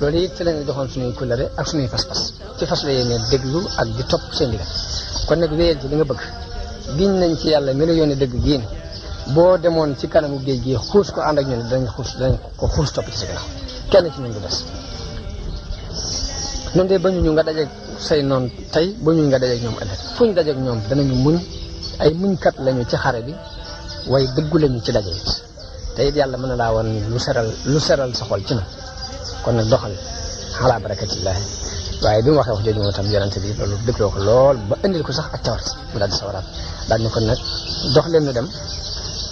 loolu it ci lañu joxoon suñuy kulëre ak suñuy pas-pas ci fas la yéene déglu ak di topp seen digal kon nag wéyal ci li nga bëgg giñ nañ ci yàlla mi la yónnee dëgg gii ni boo demoon ci kanamu géej gi xuus ko ànd ak ñun danañ ko xuus topp ci sa gannaaw kenn ci ñun du des ñun de bañu ñu nga dajeeg say noon tey bañu nga dajeeg ñoom ëllëg fuñ dajeeg ñoom danañu muñ ay muñkat lañu ci xare bi way dëggu lañu ci daje it te it yàlla mën na laa woon lu seral sa xol ci na kon nag doxal ala barakatillahi waaye bi mu waxee wax jooju moom itam Yonent bi loolu dégloo ko lool ba indil ko sax ak tawat mu daal di sawaraat daal ni kon nag dox leen ñu dem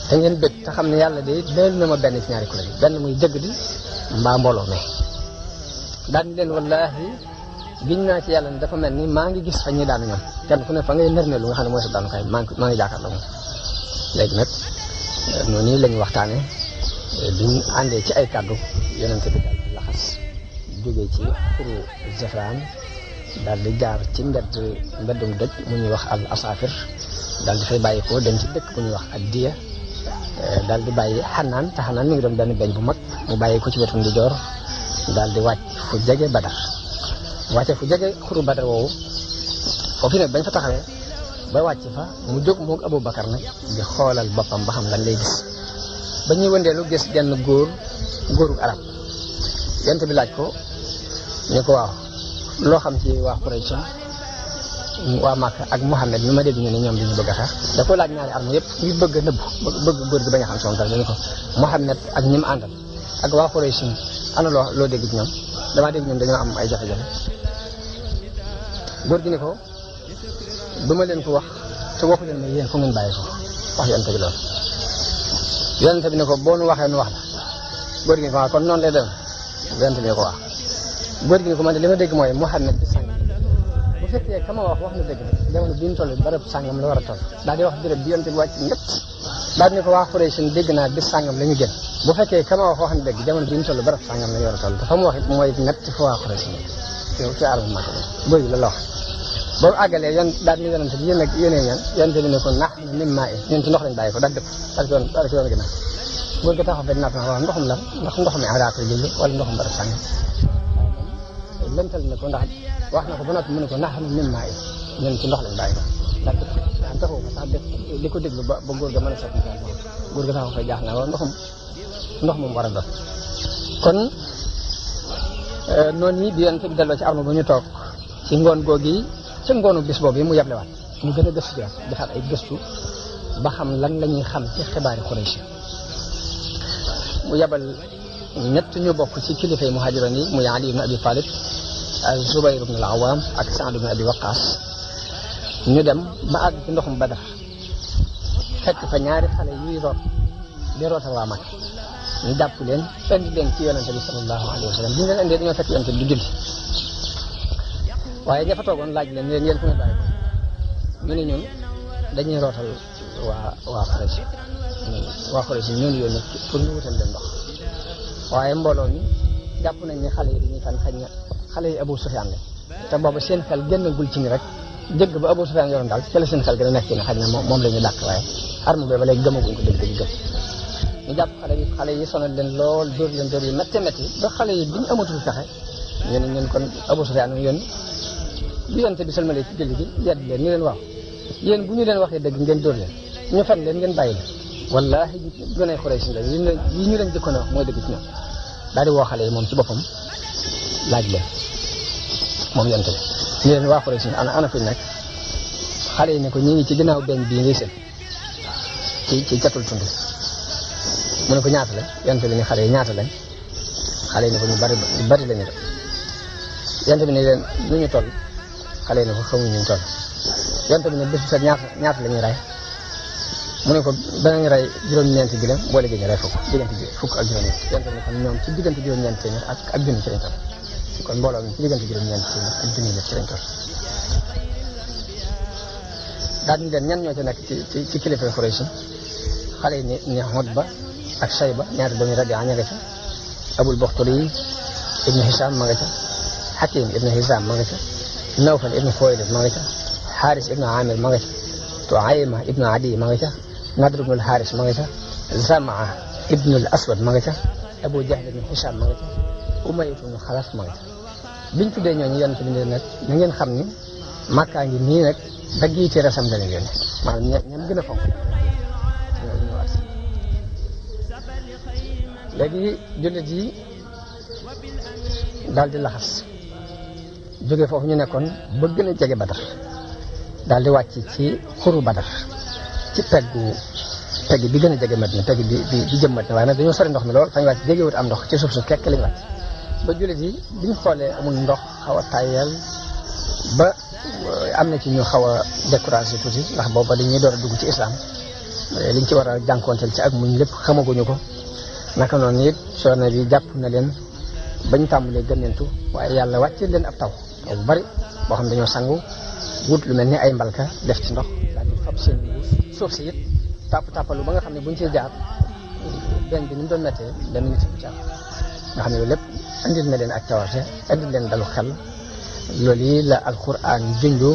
te ngeen bëgg te xam ne yàlla de doyal na ma benn ci ñaari kuréel yi benn muy dëgg di mbaa mbooloo mais daal ni leen wallaahi giñ naa ci yàlla ne dafa mel ni maa ngi gis fa ñuy daanu ñoom kenn ku ne fa ngay nër ne lu nga xam ne mooy sa daanukaay maa ngi jàkkaarloo moom léegi nag noonu la ñu waxtaane biñ àndee ci ay kàddu Yonent bi daal di laxas jógee ci xuru Zafraan daal di jaar ci mbeddum dëj mu ñuy wax al Asaafir daal di fay bàyyi ko dem ci dëkk bu ñuy wax ak Diya daal di bàyyi Xanaan te Xanaan mi ngi doon benn beñ bu mag mu bàyyi ko ci wetu ndijoor daal di wàcc fu jege Badar wàcce fu jege xuru Badar woowu foofu nag bañ fa taxawee ba wàcc fa mu jóg moog Abu Bakar nag di xoolal boppam ba xam lan lay gis ba ñuy wëndeelu gis genn góoru arab Yonent bi laaj ko ne ko waaw loo xam ci waa Quraysh waa Makka ak Muhammad mi ma dégg ñu ne ñoom dañu bëgg a xeex da ko laaj ñaari arme yëpp ñu bëgg a nëbbu bëgg góor gi bañ a xam si moom dara dañu ko Muhammad ak ñi mu àndal ak waa Quraysh ana loo dégg ci ñoom damaa dégg ñoom dañoo am ay jafe-jafe góor gi ne ko du ma leen ko wax te waxu leen ma yéen fu ngeen bàyyi ko wax Yonent bi loolu Yonent bi ne ko boo nu waxee nu wax la góor gi waaw kon noonu lay dem yonent bi ko wax góor gi ko man de li ma dégg mooy Muhammad bi sàngam bu fekkee ka ma wax na dëgg nag jamono bi ñu toll barab sàngam la war a toll daal di wax béréb bi yonent bi wàcc ñett daal di ne ko waa Quraysh dégg naa bis sàngam la ñu génn bu fekkee ka ma wax na dëgg jamono bi ñu toll barab sàngam la ñu war a toll te fa mu wax it mooy ñett fa waa Quraysh ci arme Makka góor gi la wax ba mu àggalee yoon daal di yonent bi yéen ak yéenee ñaan yonent bi ne ko nax na min maa ñun ci ndox lañ bàyyi ko daal dëpp daal ci yoon ginnaaw góor gi taxaw benn naat na waaw ndoxum la ndax ndoxum Iraaq la jël wala ndoxum barab sàngam lëntal ne ko ndax wax na ko ba noppi mu ne ko nax na min maa ñun ci ndox lañ bàyyi ko daal dëpp am taxaw ko sax di ko déglu ba góor ga mën a sotti góor ga taxaw koy jaax na waaw ndox moom war a doon kon noonu yi bi yonent bi delloo ci arme ba ñu toog ci ngoon googu yi ci ngoonu bis boobu yi mu yablewaat ñu gën a gëstu defaat ay gëstu ba xam lan la ñuy xam ci xibaari Quraysh mu yabal ñett ñu bokk ci kilifay muhaajiroon yi muy Ali ibn Abi Talib ak Zubayr ibn al-Awwam ak Sa'd ibn Abi Waqqas ñu dem ba àgg ci ndoxum Badar fekk fa ñaari xale yuy root di rootal waa Makka ñu jàpp leen indi leen ci yonente bi sallallahu alayhi wa sallam bi ñu leen indee dañoo fekk yonente bi du julli waaye ña fa toogoon laaj leen yéen fu ngeen bàyyi ko ñu ne ñun dañuy rootal waa Quraysh ñoo ñu yónni pour ñu wutal leen ndox waaye mbooloo mi jàpp nañ ne xale yi dañuy fan xañ na xale yi Abu Sufyaan la te booba seen xel génnagul ci ni rek jëgg ba Abu Sufyaan yoroon daal ci la seen xel gën a nekk ci ne xañ na moom la ñu dàq waaye arme bi ba léegi gëmaguñ ko dëgg gëm ñu jàpp xale yi sonal leen lool dóor leen dóor yi métti ba xale yi bi ñu amatul fexe ñu ne ñun kon Abu Sufyaan yónni bi yonent bi salmalee ci julli gi yedd leen ñu leen waaw yéen bu ñu leen waxee dëgg ngeen dóor leen ñu fen leen ngeen bàyyi leen wallaahi gënay Quraysh la yi ñu leen jëkkoon a wax mooy dëgg ci ñoom daal di woo xale yi moom ci boppam laaj leen moom yonent bi ñu leen waa Quraysh ana fi nekk xale yi ne ko ñu ngi ci ginnaaw beñ bii ngay seen ci catul tund mu ne ko ñaata la yonent bi ne xale yi ñaata lañ xale yi ne ko ñu bari lañu def yonent bi ne leen lu ñu toll xale yi ne ko xamuñ ñu toll yonent bi ne bés bu set ñaata la ñuy rey mu ne ko danañ rey juróom-ñeenti gileem boole gi ñu rey fukk ak juróom-ñeent yonent bi ne kon ñoom ci diggante juróom-ñeenti téeméer ak junni ci lañ toll kon mbooloo mi ci diggante juróom-ñeenti téeméer ak junni ci lañ toll daal ñu leen ñan ñoo ci nekk ci kilifa Quraysh xale yi ne Utba ak Shayba ñaari doomi Rabi'a ña nga ca Abul Bakhtari ibnu Hisham ma nga ca Hakim ibnu Hizam ma nga ca Nawfal ibnu Khuwaylid ma nga ca Haris ibnu Amir ma nga ca Tuayma ibnu Adi ma nga ca Nadr ibnu al-Haris ma nga ca Zamaa ibnu al-Aswad ma nga ca Abu Jahl ibnu Hisham ma nga ca Umayya ibnu Khalaf ma nga ca biñ tuddee ñooñu yonent bi ne nag na ngeen xam ni Makka ngi nii nag dagg yi ci resam dana leen maanaam ñam gën a fonk léegi jullit yi daal di laxas jóge foofu ñu nekkoon ba gën a jege Badar daal di wàcc ci xuru Badar ci pegg bi gën a jege Madina pegg bi jëm Madina waaye nag dañoo sori ndox mi lool fañ wàcc jegewut am ndox ci suuf kekk lañ wàcc ba jullit yi biñ xoolee amul ndox xaw a tàyyeel ba am na ci ñu xaw a découragé tuuti ndax booba dañuy door a dugg ci islam liñ ci war a jànkoonteel ci ak muñ lépp xamaguñu ko naka noonu it coono bi jàpp na leen bañ tàmbalee gënneentu waaye yàlla wàcce leen ab taw bu bari boo xam dañoo sangu wut lu mel ni ay mbalka def ci ndox daal di fab seen suuf si it tàppalu ba nga xam ne buñ ciy jaar benn bi ni mu doon méttee benn nit bu jaar nga xam ne loolu lépp andil na leen ak cawarte andil leen dalu xel loolu yi la alquran junju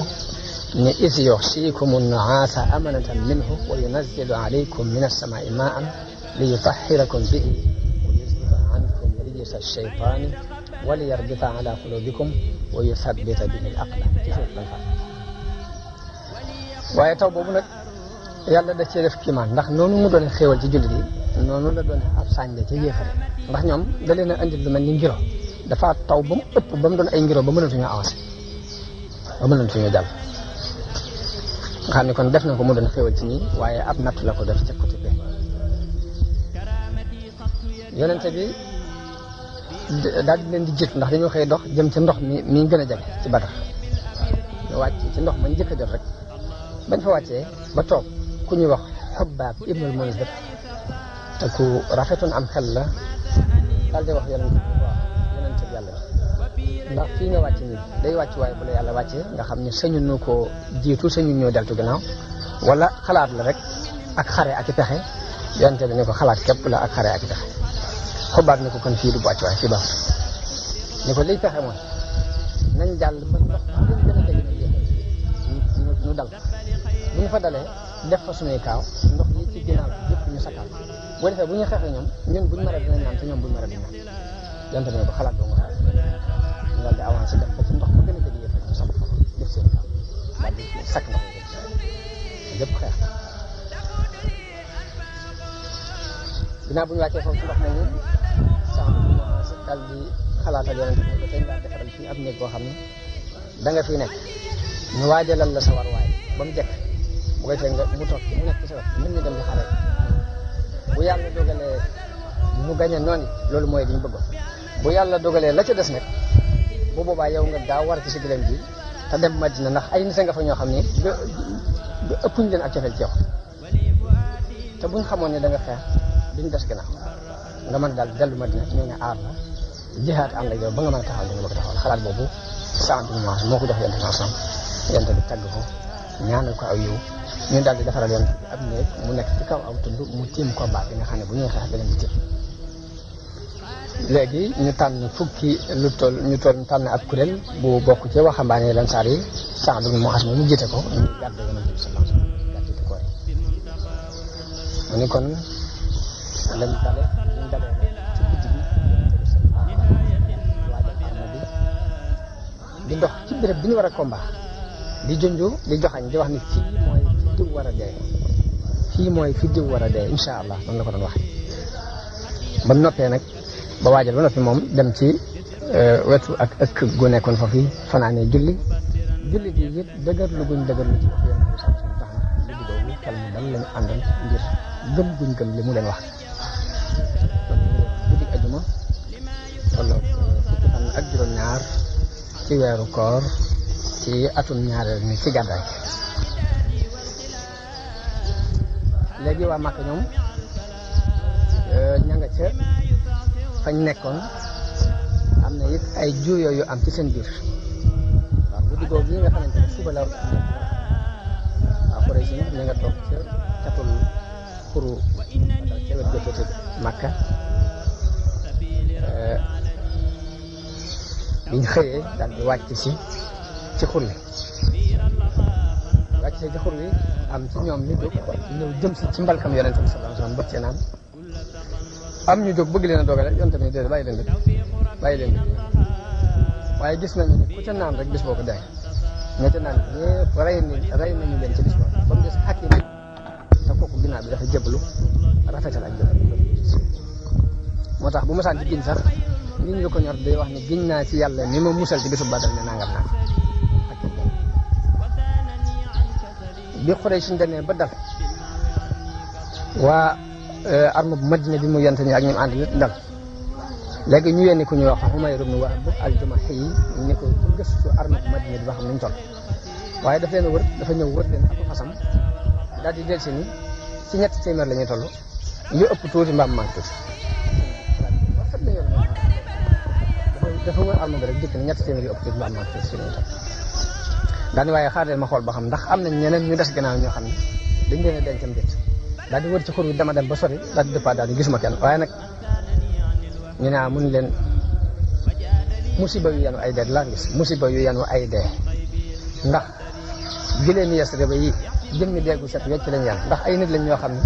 ne is yughshikum an-nu'asa amanatan minhu wa yunazzilu alaykum min as-sama'i ma'an liyutahhirakum bihi wa yuzhiba ankum rijsa ash-shaytani wa liyarbita ala qulubikum wa yuthabbita bihi al-aqdam ci suuf lañ fa waaye taw boobu nag yàlla da cee def kiimaan ndax noonu mu doon xéewal ci jullit yi noonu la doon ab sànja ci yéefare ndax ñoom da leen a andil lu mel ni ngiro dafa taw ba mu ëpp ba mu doon ay ngiro ba mënatuñu avancé ba mënatuñu jàll nga xam ne kon def na ko mu doon xéewal ci ñi waaye ab natt la ko def ca côté bi yonente bi daal di leen di jiitu ndax dañoo xëy dox jëm ci ndox mi gën a jege ci Badar ñu wàcc ci ndox mañ njëkk a jot rek bañ fa wàccee ba toog ku ñuy wax Xubbaab ibnul Munzir te ku rafetoon am xel la daal di wax yonent bi waaw yonent bi yàlla ndax fii nga wàcc nii day wàcc waaye bu la yàlla wàccee nga xam ne sañu ñu ko jiitu sañu ñoo deltu ginnaaw wala xalaat la rek ak xare ak i pexe yonent bi ne ko xalaat képp la ak xare ak i pexe xubaat ne ko kon fii du wàcc waaye fii baax ne ko liy pexe mooy nañ jàll ba ndox leen gën a dégg ñu dal bu ñu fa dalee def fa suñuy kaaw ndox yi ci ginnaaw yëpp ñu sakal boo defee bu ñu xeexee ñoom ñun buñu mara dinañ naan te ñoom buñu mara dinañ naan yonent bi ne ko xalaat boo nga xaar ñu daal di avancé def ko ci ndox ba gën a dégg yëpp ñu samp fa def seen kaaw daal di sakk ndox yëpp xeex ginnaaw bu ñu wàccee foofu ci ndox moomu sax daal di xalaatal yonent bi ne ko tey ngaa defaral fii ab néeg boo xam ne da nga fiy nekk ñu waajalal la sa war waay ba mu jekk bu koy fekk nga mu toog mu nekk ci sa wet nit ñi dem di xare bu yàlla dogalee mu gañe noonu loolu mooy li ñu bëggoon bu yàlla dogalee la ca des nag bu boobaa yow nga daa war ci si gëlëm bi te dem Madina ndax ay nit nga fa ñoo xam ne ëppuñ leen ak cofeel ci yow te buñ xamoon ne da nga xeex duñ des gannaaw nga mën daal dellu Madina ñoo ne aar la jihaat ànd ak yow ba nga mën a taxaw li nga bëgg taxawal xalaat boobu sant bi moo ko jox yonent bi sam yonent bi tagg ko ñaanal ko aw yiw ñu daal di defaral yonent bi ab néeg mu nekk ci kaw aw tund mu tiim ko baat bi nga xam ne bu ñuy xeex beneen bi tiim léegi ñu tànn fukki lu toll ñu tànn ab kuréel bu bokk ci waxambaane Ansaar yi sant bi mu mu jiite ko ñu gàddu yonent bi sallallahu alayhi wasallam gàddu ko mu ni kon lañ dale ñu dalee ci guddi gi di dox ci béréb bi ñu war a combat di junju di joxañ di wax ni fii mooy fi diw war a dee fii mooy fi diw war a dee insha allah noonu la ko doon wax ba mu noppee nag ba waajal ba noppi moom dem ci wetu ak ëkk gu nekkoon fa fii fanaanee julli gi it dëgër lu guñ dëgër lu ci wax yéen tax na julli boobu xel mu dal lañu àndal ngir gëm guñ gëm li mu leen wax guddi ajuma tolloog fukki fan ak juróom-ñaar ci weeru koor ci atum ñaareel ni ci gàddaay léegi waa Màkka ñoom ña nga ca fañ nekkoon am na it ay juuyoo yu am ci seen biir waaw guddi googu yi nga xamante ne suba la waaw Quraysh ña nga toog ca catul xuru ca wet gëtëte Màkka biñ xëyee daal di wàcc si ci xur wi wàcc si ci xur wi am ci ñoom ñu jóg ñëw jëm si ci mbalkam yonent bi sallallahu alayhi wasallam bëgg cee naan am ñu jóg bëgg leen a dogale yonent bi déedéet bàyyi leen bi waaye gis nañu ne ku ca naan rek bis boo ko dee ña ca naan ñëpp rey nañu leen ci bis boobu ba mu des Hakim te kooku ginnaaw bi dafa jëblu rafetal ak jëblu moo tax bu ma saan ci giñ sax nit ñi ko ñor day wax ne giñ naa ci yàlla ni ma musal ci bisu Badar ne nangam naa bi Quraysh suñ demee ba dal waa arme bu Madina bi mu yent ni ak ñoom ànd nit dal léegi ñu yénni ku ñuy wax Umayr ibn Wahb al-Jumahi ni ko gëstu arme bu Madina bi ba xam nañ toll waaye daf leen wër dafa ñëw wër leen ak fasam daal di del si ni ci 300 la ñuy toll yu ëpp tuuti mbaam manque tuuti dafa wër arme bi rek dikk na 300 yu ëpp tuuti mbaam manque tuuti si lañuy toll daal di waaye xaar leen ma xool ba xam ndax am nañ ñeneen ñu des gannaaw ñoo xam ne dañ leen a dencam déet daal di wër ci xur bi dama dem ba sori daal di dëppaat daal di gisuma kenn waaye nag ñu ne mun leen musiba yu yanu ay dee laa gis musiba yu yanu ay dee ndax gileen Yasriba yi jëmmi deegu set wecc lañ yan ndax ay nit lañ ñoo xam ne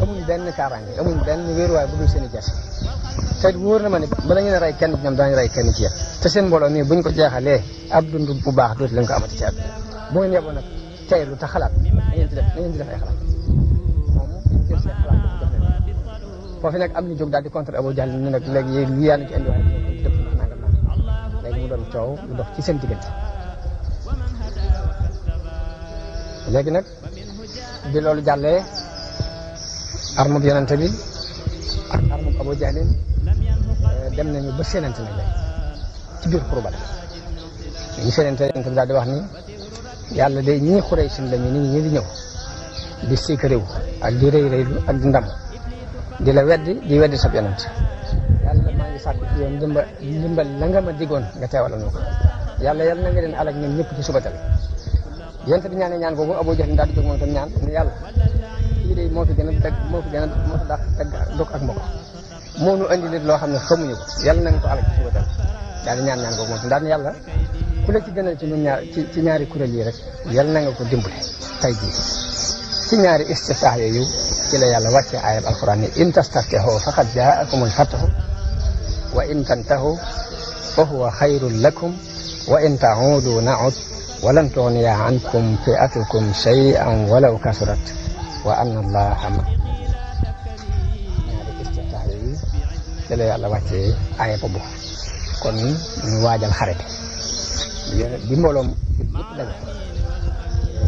amuñ benn kaaraange amuñ benn wéeruwaay bu dul seen i jas te wóor na ma ne bala ñu ne rey kenn ñoom daañu rey kenn ci yéen te seen mbooloo nii buñ ko jeexalee ab dund bu baax dootu leen ko amati ci àdduna bu ngeen yeboo nag teylu te xalaat na ngeen ci def ay xalaat moom jël seen xalaat jox leen foofu nag am ñu jóg daal di contre Abu Jahl ne nag léegi li yaa ngi ci indi waaye dëpp ndax nangam nangam léegi mu doon coow lu dox ci seen diggante léegi nag bi loolu jàllee armab yonente bi ak armab Abu Jahl dem nañu ba séenante nag léegi ci biir xuru Badar ñu séenante yonente bi daal di wax ni yàlla de ñii Quraysh lañu nit ñi di ñëw di sikariw ak di rëy rëylu ak di ndam di la weddi sab yonent yàlla maa ngi yow ndimbal la nga ma digoon nga teewalal ma ko yàlla yal na nga leen alak ñoom ñëpp ci subatal yonent bi ñaanee ñaan boobu Abu Jahl daal di jóg moom tam ñaan ne yàlla kii de moo fi gën a dagg moo fi gën a moo fi dàq dagg dog ak mbokk moo nu andi lit loo xam ne xamuñu ko yàlla na nga ko alak ci subatal daal di ñaan boobu moom tam daal ne yàlla ku la ci gënal ci ñun ñaar ci ñaari kuréel yi rek yàlla na nga ko dimbale tey jii ci ñaari istiftaax yooyu ci la yàlla wàccee ayat alquran ni in tastaftihu faqad jaakumul fathu wa in tantahu fa huwa xayrun lakum wa in ta'uudu na'ud wa lan tughniya ankum fi'atukum shay'an walaw kasurat wa anna allaha ma ñaari istiftaax yooyu ci la yàlla wàccee ayat boobu kon ñu waajal xare bi mbooloom yëpp daje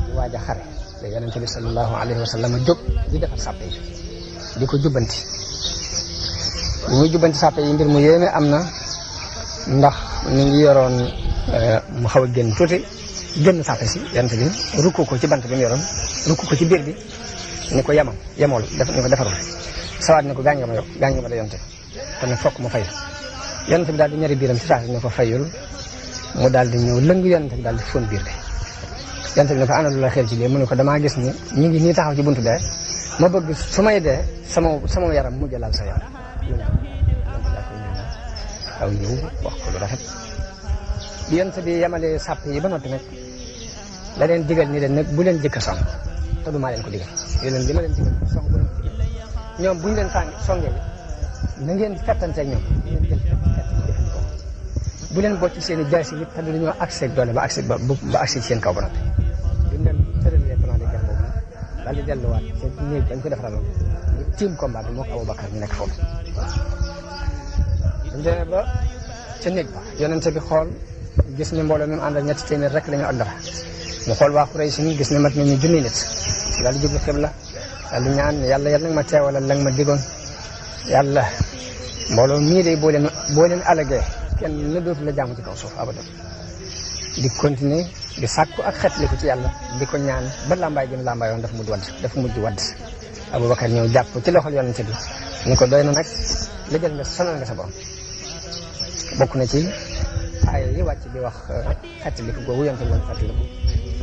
di waajal xare te yonent bi sallallahu alayhi wa sallam jóg di defar sàppe yi di ko jubbanti bu muy jubbanti sàppe yi mbir mu yéeme am na ndax ni ngi yoroon mu xaw a génn tuuti génn sàppe si yonent bi rukku ko ci bant bi mu yoroon rukku ko ci biir bi ni ko yemool ni ko defarul sawaat ni ko gaañ nga ma da yonent kon nag fokk mu fay yonent bi daal di ñari biiram ci saa si ni ko fayul mu daal di ñëw lëng yonent bi daal di fóon biir bi yonent bi ne ko ana lu la xel ci lii mu ne ko damaa gis ni ñu ngi nii taxaw ci buntu dee ma bëgg su may dee sama yaram mujj laal sa yaram aw ñëw wax ko lu rafet bi yonent bi yemalee sàpp yi ba noppi nag la leen digal ni leen nag bu leen jëkk a song te du maa leen ko digal yo leen li ma leen digal song bu leen ko digal ñoom bu ñu leen songee na ngeen fettanteeg ñoom ngeen jël jëfandikoo bu leen bocc seen i jaasi yi te dañoo accès ak doole ba accès ci seen kaw ba noppi bi mu leen tëralee plan de guerre boobu daal di delluwaat seen néeg dañ ko defaraloon ñu tiim combat bi moo ko Abubakar ñu nekk foofu dañ demee ba ca néeg ba yonente bi xool gis ni mbooloo mi mu àndal ñetti téeméer rek la ñu ak dara mu xool waa Quraysh ni gis ne mat nañu junni nit daal di jublu xibla daal di ñaan yàlla nag ma teewalal la nga ma digoon yàlla mbooloo mii de boo leen alagee kenn na dootu la jaamu ci kaw suuf abadan di continuer di sàkku ak xetliku ci yàlla di ko ñaan ba lambaay gi mu lambaayoon dafa mujj wadd Abubakar ñëw jàpp ci loxol yonente bi ni ko doy na nag la jël nga sonal nga sa borom bokk na ci aaya yi wàcc di wax xetliku googu yonente bi woon xetliku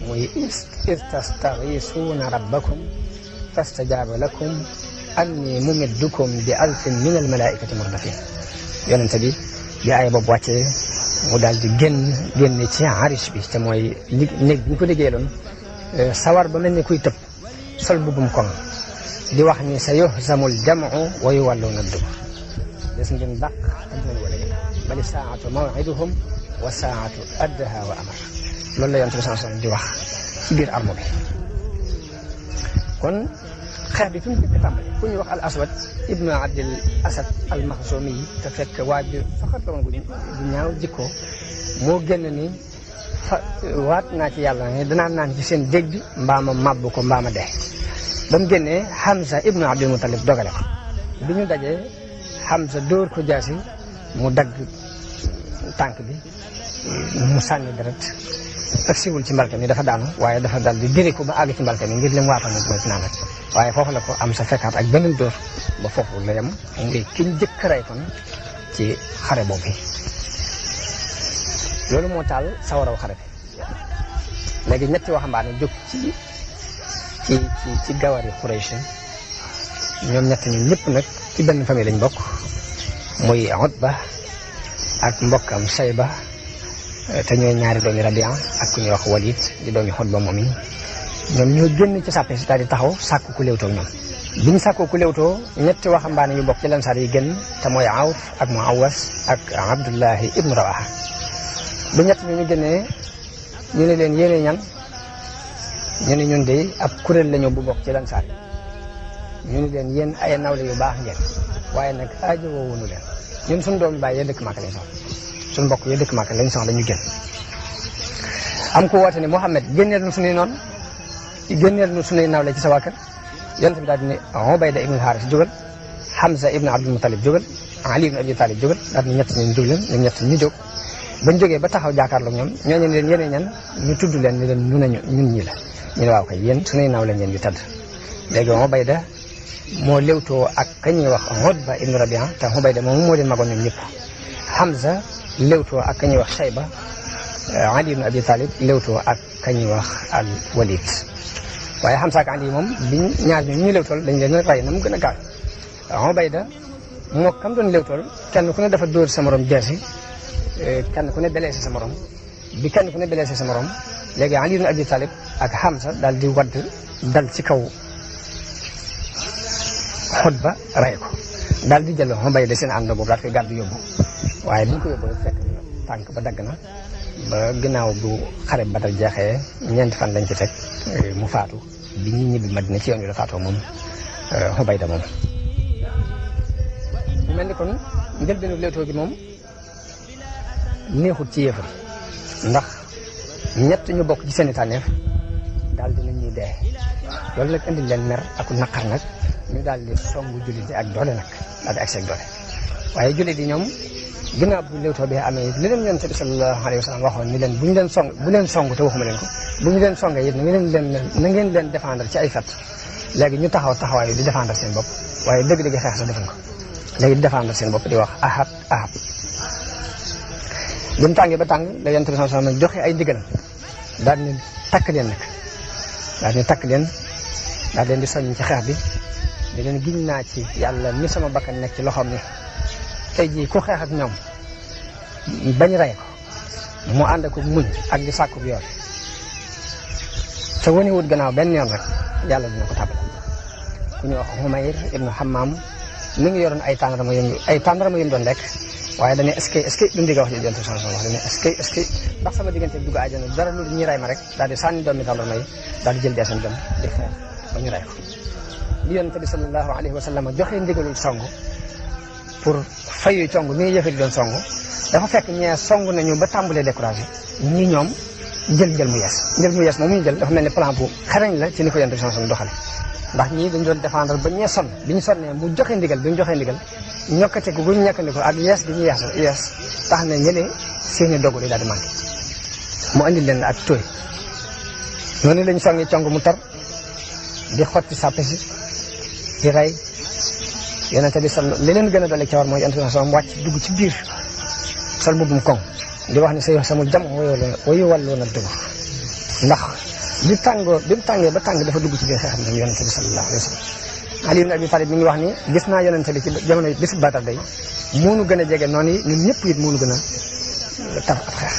muy iz tastaghisuuna rabbakum fastajaaba lakum anni mumiddukum bi alfin min al malaikati murdafin yonente bi aaya boobu wàccee mu daal di génne ci arish bi te mooy néeg bi ñu ko liggéeyaloon sawar ba mel ni kuy tëb sol bubbum koŋ di wax ni sa yuhzamul jam'u wa yuwalluuna dubur des ngeen dàq ak ngeen wala bali saatu maw'iduhum wa saatu addaha wa amar loolu la yonent bi sallallahu alayhi wasallam di wax ci biir armo bi kon xeex bi fi mu jëkk tàmbali ku ñuy wax al aswad ibnu abdil asad al maxzumi yi te fekk waaju faxat la woon gu ñaaw jikko moo génn ni waat naa ci yàlla ne danaa naan ci seen dégg bi mbaama màbb ko mbaama dee ba mu génnee Hamza ibnu abdul mutalib dogale ko bi ñu dajee Hamza dóor ko jaasi mu dagg tànk bi mu sànni deret ak siwul ci mbalka mi dafa daanu waaye dafa dal di diri ko ba àgg ci mbalka mi ngir lim waatoon mooy ci naan rek waaye foofu la ko am sa fekkaat ak beneen dóor ba foofu la yem muy kiñ jëkk rey kon ci xare boobu loolu moo taal sawaraw xare bi léegi ñetti waxambaane jóg ci gawari Quraysh ñoom ñett ñun ñëpp nag ci benn famille lañ bokk muy Utba ak mbokkam Sayba te ñooy ñaari doomi Rabia ak ku ñuy wax Walid di doomi Utba moom yi ñoom ñoo génn ci sàppe si daal di taxaw sàkku ku léewtoo ñoom bi ñu sàkku ku léewtoo ñetti waxambaane yu bokk ci lansaar yi génn te mooy Awf ak Muawas ak Abdullahi ibnu Rawaha ba ñett ñu génnee ñu ne leen yéene ñan ñu ne ñun de ab kuréel lañu bu bokk ci lansaar yi ñu ne leen yéen ay nawle yu baax ngeen waaye nag aajo woowunu leen ñun suñu doomi baay yee dëkk Màkka lañ soxla suñu mbokk yee dëkk Màkka lañ soxla ñu génn am ku woote ne Muhammad génneel nu suñuy noonu génneel nu suñuy nawle ci sa waa kër yonent bi daal di ne Ubayda ibnu Haaris jógal Hamza ibnu Abdul Mutalib jógal Ali ibnu Abi Talib jógal daal di ñett ñu jóg leen ñoom ñett ñu jóg bañ jógee ba taxaw jàkkaarloog ñoom ñooñu leen yeneen ñan ñu tudd leen ni leen ñun ñi la ñu ne waaw kay yéen suñuy nawle ngeen di tëdd léegi Ubayda moo léwtoo ak ka ñuy wax Utba ibnu Rabia te Ubayda moom moo leen magoon ñoom ñëpp Hamza léewtoo ak ka ñuy wax Shayba Ali ibn Abi Talib léewtoo ak ka ñuy wax al Walid waaye Hamza ak Ali moom biñ ñaar ñu léewtool dañ leen rey na mu gën a gaaw Ubayda moo kam doon léewtool kenn ku ne dafa dóor sa morom jeesi kenn ku ne blessé sa morom bi kenn ku ne blessé sa morom léegi Ali ibn Abi Talib ak Hamza daal di wadd dal ci kaw Xutba rey ko daal di jël Ubayda seen ànd boobu daal koy gàddu yóbbu waaye bi ñu ko yóbbu fekk tànk ba dagg na ba ginnaaw bu xare Badar jeexee ñeenti fan lañ ci teg mu faatu bi ñuy ñibbi Madina ci yoon wi la faatoo moom Ubayda moom. mu mel ni kon njëlbeenu Leewtoo gi moom neexut ci yéefar ndax ñett ñu bokk ci seen i tànneef daal di nañ ñuy dee loolu nag indi leen mer ak naqar nag ñu daal di songu jullit yi ak doole nag daal di agsi ak doole waaye jullit yi ñoom. ginnaaw bu Leewtoo bi amee li leen Yonent bi sallallahu alayhi wa sallam waxoon ni leen bu leen song te waxuma leen ko bu ñu leen songee it na ngeen leen défendre ci ay fat léegi ñu taxawaayu di défendre seen bopp waaye dëgg-dëgg xeex sax defuñ ko léegi di défendre seen bopp di wax ahab bi mu tàngee ba tàng la Yonent bi sallallahu alayhi wa sallam joxe ay ndigal daal ni takk leen nag daal leen di soññ ci xeex bi di leen giñ naa ci yàlla mi sama bakkan nekk ci loxoom ni tey jii ku xeex ak ñoom bañ rey ko mu ànd ak muñ ak di sàkku bi yoon te wane wut gannaaw benn yoon rek yàlla dina ko tàbbal ku ñuy wax Humayr ibnu Hammam mi ngi yoroon ay tàndarama yu doon lekk waaye dañuy est-ce que duñ digga wax ji Yonent bi sallallahu alayhi wa sallam est-ce que ndax sama diggante dugg àjjana dara lu ñuy rey ma rek daal di sànni doomi tàndarma yi daal di jël deesam dem di xeex ba ñu rey ko li Yonent bi sallallahu alayhi wa sallam joxe ndigalul song pour fayu cong ni yëfe di doon song dafa fekk ñee song nañu ba tàmbalee découragé ñi ñoom jël mu yees moom ñu jël dafa mel ni plan bu xarañ la ci ni ko Yonent bi sallallahu alayhi wa sallam doxale ndax ñii dañu doon défendre ba ñee sonn bi ñu sonnee mu joxe ndigal bi ñu joxee ndigal ñokkate ko guñ ñekkandiko ak yees gi ñu yees tax na ñële seeni dogu di daal di manqué mu andi leen ak tooy noonu lañ songi cong mu tar di xotti sàppe si di rey Yonent bi li leen gën a doole ca war mooy Yonent bi sallam wàcc dugg ci biir sol mbubbum koŋ di wax ne sa sama jam wayu wàlloon a dugg ndax bi mu tàngee ba tàng dafa dugg ci biir xeexam tam Yonent bi sallallahu alayhi wa sallam Ali ibn Abi Talib mi ngi wax ni gis naa Yonent bi ci jamono bisu Badar day moonu gën a jege noonu yi ñun ñëpp it moonu gën a tar ab xeex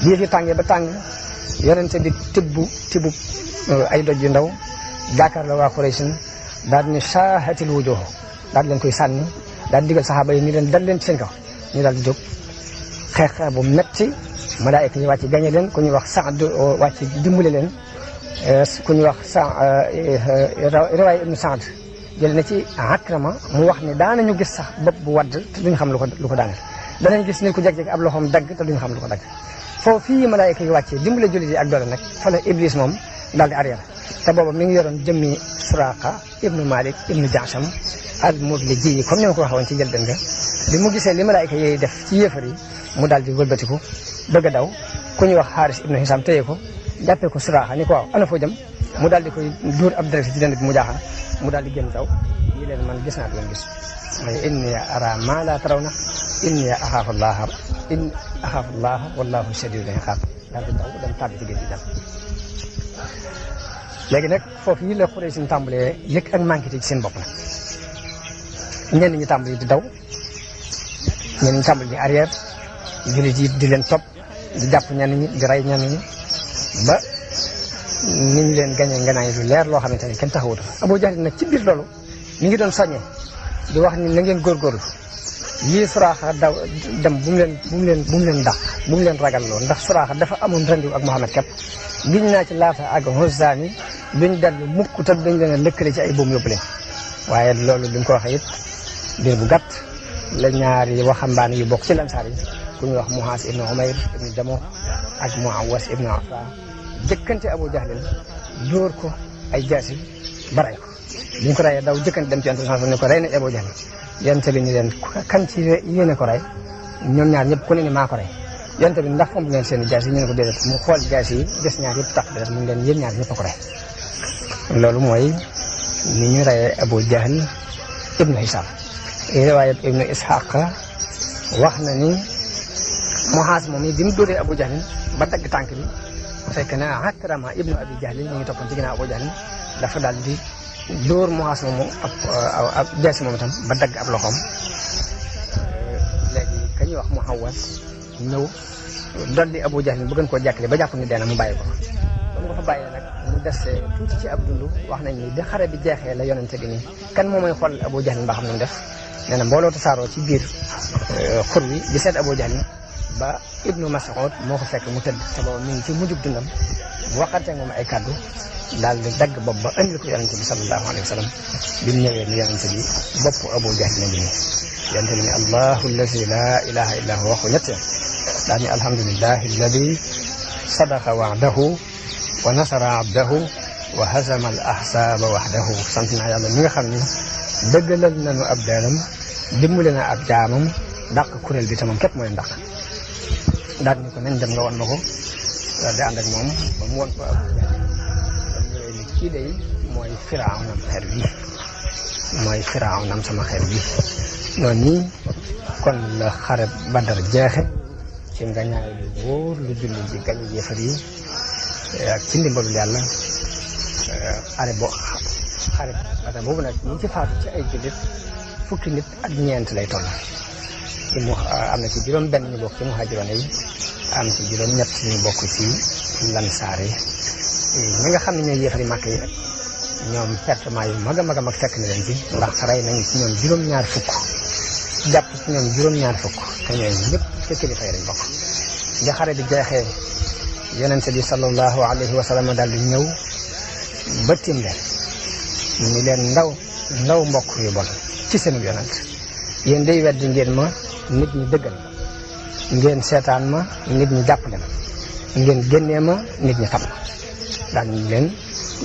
bii fi tàngee ba tàng Yonent bi tibbu ay doj yu ndaw jaakaar la waa Quraysh daal ni saahatil wujuh daal leen koy sànni daal digal saxaaba yi ni leen dal leen ci seen kaw ñu daal di jóg xeex bu metti malaayika ñu wàcc gañe leen ku ñuy wax Saad wàcc dimbale leen ku ñuy wax riwaaya ibnu Saad jël na ci Akrama mu wax ne daanañu gis sax bopp bu wadd te duñu xam lu ko daaneel danañ gis nit ku jeg-jeg ab loxoom dagg te duñu xam lu ko dagg foofu fii malaayika yi wàccee dimbale jullit yi ak doole nag fa la Iblis moom daal di arrière te booba mi ngi yoroon jëmmi Suraaqa ibnu Malik ibnu Jaasam al-Mudliji comme ni ma ko waxee woon ci njëlbéen nga bi mu gisee li malaayika yooyu def ci yéefar yi mu daal di wëlbatiku bëgg a daw ku ñuy wax Xaaris ibnu Hisaam téye ko jàppee ko Suraaqa ni ko waaw ana foo jëm mu daal di koy dóor ab direct ci dënd bi mu jaaxal mu daal di génn daw yi leen man gis naa du leen gis mooy inni ara ma la tarawna inni axaafu llaha wallahu shadidul iqaab daal di daw dem tàbbi ci géej gi dem léegi nag foofu yi la Quraysh ñu tàmbalee yëg ak manqué ci seen bopp nag ñenn ñi tàmbali di daw ñenn ñi tàmbali di arrière jullit yi di leen topp di jàpp ñenn ñi di rey ñenn ñi ba ni ñu leen gañee nganaay lu leer loo xamante ne kenn taxawut Abu Jahl nag ci biir loolu mi ngi doon soññee di wax ni na ngeen góorgóorlu lii Suraaxa daw dem bu mu leen dàq bu mu leen ragal loolu ndax Suraaxa dafa amoon rendez-vous ak Muhammad képp giñ naa ci Laata ak Uzza ni duñ dellu mukk te dañ leen a lëkkale ci ay boom yóbbu leen waaye loolu bi mu ko waxee it biir bu gàtt la ñaari waxambaane yu bokk ci lansaar yi ku ñuy wax Muhaas ibnu Umayr ibnu Jamuh ak Muawas ibnu Afa jëkkante Abu Jahlin dóor ko ay jaasi ba rey ko bi ñu ko reyee daw jëkkante dem ci Yonent bi ne ko rey na Abu Jahlin Yonent bi ni leen kan ci yéene ko rey ñoom ñaar ñëpp ku ne ni maa ko rey Yonent bi ndax fomp ngeen seen i jaasi yi ñu ne ko déedéet mu xool jaasi yi des ñaar yëpp tax des mu ngi leen yéen ñaar ñëpp a ko rey loolu mooy ni ñu reyee Abu Jahl ibnu Hisaam riwaayat ibnu Isxaaq wax na ni Muaaz moom bi mu dóoree Abu Jahlin ba dagg tànk bi fekk na Akrama ibnu Abi Jahlin ñu ngi toppoon ci ginnaaw Abu Jahlin dafa daal di dóor Muaaz moomu ab jaasi moom itam ba dagg ab loxoom. léegi ka ñuy wax Muhawwas ñëw dolli Abu Jahlin bu gën koo jàkkale ba jàpp ni dee na mu bàyyi ko ba mu ko fa bàyyee nag mu des tuuti ci ab dund wax nañ ni bi xare bi jeexee la yonente bi nii kan moo may xool Abu Jahlin ba xam ne mu def nee na mbooloo tasaaroo ci biir xur wi di seet Abu Jahlin ba Ibnu Mas'ud moo ko fekk mu tëdd te boobu mi ngi ci mujjub dundam bu waxante moom ay kàddu daal di dagg bopp ba andil ko yonente bi sallallahu alayhi wa sallam bi mu ñëwee ni yonente bi bopp Abu Jahlin a ngi nii yonente bi ne allahu allazi la ilaha illa huwa waxu ñett daal ni alhamdulillahi alladi sadaqa wa'dahu wa nasara abdahu wa hazama al ahsaba wahdahu sant naa yàlla mi nga xam ni dëggalal nañu ab daalam dimbale na ab jaamam dàq kuréel bi te moom képp mooy ndàq daal ni ko nañ dem nga won ma ko daal di ànd ak moom ba mu won ko Abu Jahl kon ñëwee ni kii day mooy Firawnam xeer bi mooy Firawnam sama xeer bi noonu nii kon la xare Badar jeexe ci ngañaay lu wóor lu julli ji gañ yéefar yi ak ci ndimbalul yàlla xare Badar boobu nag ñi ci faatu ci ay jullit fukki nit ak ñeent lay toll ci am na ci juróom benn ñu bokk ci muhaajiroon yi am ci juróom ñett ñu bokk ci lansaar yi ñi nga xam ne ñooy yéefari màkk yi nag ñoom pertement yu mag a mag a mag fekk na leen ci ndax rey nañu ci ñoom juróom-ñaar fukk jàpp ci ñoom juróom-ñaar fukk te ñooy ñëpp te kilifa yi lañ bokk bi xare bi jeexee yonente bi sallallahu alayhi wa sallam daal di ñëw ba tiim leen ni leen ndaw mbokk yu bon ci seen yonent yéen day weddi ngeen ma nit ñi dëggal ngeen seetaan ma nit ñi jàppale ma ngeen génnee ma nit ñi xam ma daal ñu leen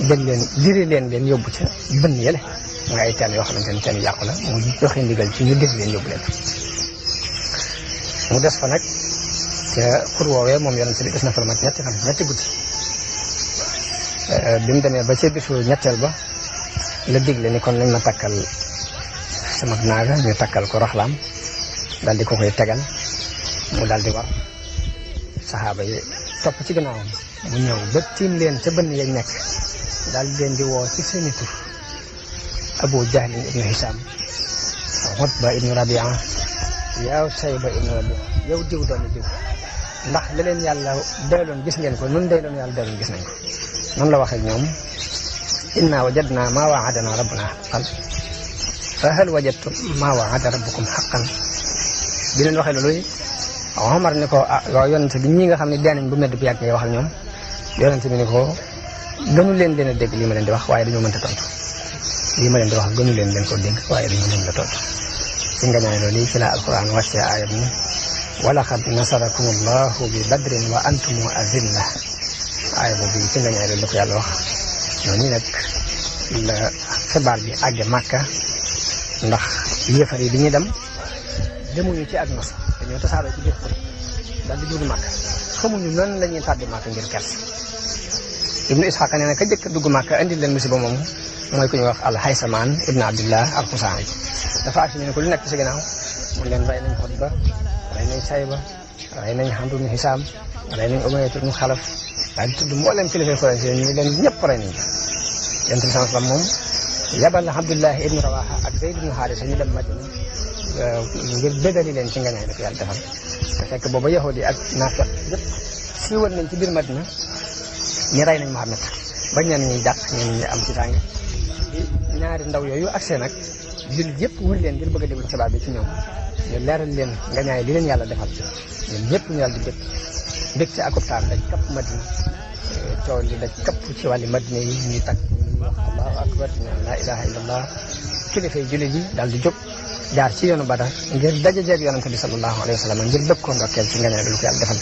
jël leen diri leen yóbbu ca bënn yële nga ay teen yoo xamante ne teen yàqu la mu joxe ndigal ci ñu diri leen yóbbu leen mu des fa nag ca xur woowee moom yonent bi des na fa lu mat ñetti guddi bi mu demee ba ca bisu ñetteel ba la digle ni kon nañ ma takkal sama naaga ñu takkal ko raxlaam daal di ko koy tegal mu daal di war saxaaba yi topp ci gannaawam mu ñëw ba tiim leen ca bënn yañ nekk daal di leen di woo ci seeni tur Abu Jahlin ibnu Hisam Utba ibnu Rabia yow Sayba ibnu Rabia yow diw doomi diw ndax la leen yàlla doyloon gis ngeen ko nun doyloon yàlla doyloon gis nañ ko noonu la waxee ñoom inna wajadna ma waadana rabbuna haqqan fa hal wajadtum ma waada rabbukum haqqan bi leen waxee loolu Omar ni ko waaw yonente bi ñi nga xam ne deenañ bu medd bu yàgg ngay wax ak ñoom yonente bi ni ko gënu leen a dégg lii ma leen di wax waaye dañoo mënta tontu lii ma leen di wax gënu leen ko dégg waaye dañoo mën la tontu ci nga ñaane loolu ci la alquran wàccee aayam ni wa laqad nasarakum allahu bi badrin wa antum azilla aaya boobu ci nga ñaane loolu la ko yàlla wax noonu nag la xibaar bi àgge Màkka ndax yéefar yi bi ñuy dem demuñu ci ak nos dañoo tasaaroo ci biir xur daal di dugg Màkka xamuñu nan la ñuy tàbbi Màkka ngir kers Ibnu Isxaaq nee na ka jëkk dugg Màkka andil leen musiba moomu mooy ku ñuy wax al-Haysamaan ibnu Abdillah al-Xusaani dafa agsi ñu ne ko lu nekk ci ginnaaw mu leen rey nañ Xutba rey nañ Sayba rey nañ Amru ibnu Hisaam rey nañ Umayya ibnu Xalaf daal di tudd mboolem kilifa Quraysh ñu leen ñëpp rey nañ Yonent bi sallallahu alayhi wa sallam moom yabal na Abdullah ibnu Rawaha ak Zayd ibnu Haarisa ñu dem Madina ngir dëggali leen ci ngañaay la ko yàlla defal te fekk booba yahudi ak naafeq yëpp siiwal nañ ci biir Madina ñi rey nañ Muhammad ba ñenn ñi jàq ñenn ñi am ci tànge ñaari ndaw yooyu accès nag jullit yëpp wër leen ngir bëgg a déglu xibaar bi ci ñoom ñu leeral leen ngañaay li leen yàlla defal ñoom ñëpp ñu daal di bég ci akub taar daj kapp Madina coow li daj kapp ci wàlli Madina yi ñuy tag wax allahu akbar ñaan laa ilaha illallah kilifay jullit yi daal di jóg jaar ci yoonu Badar ngir daje jeeg yonente bi sallallahu alayhi wa sallam ngir bëgg ko ndokkeel ci ngañaay bi lu ko yàlla defal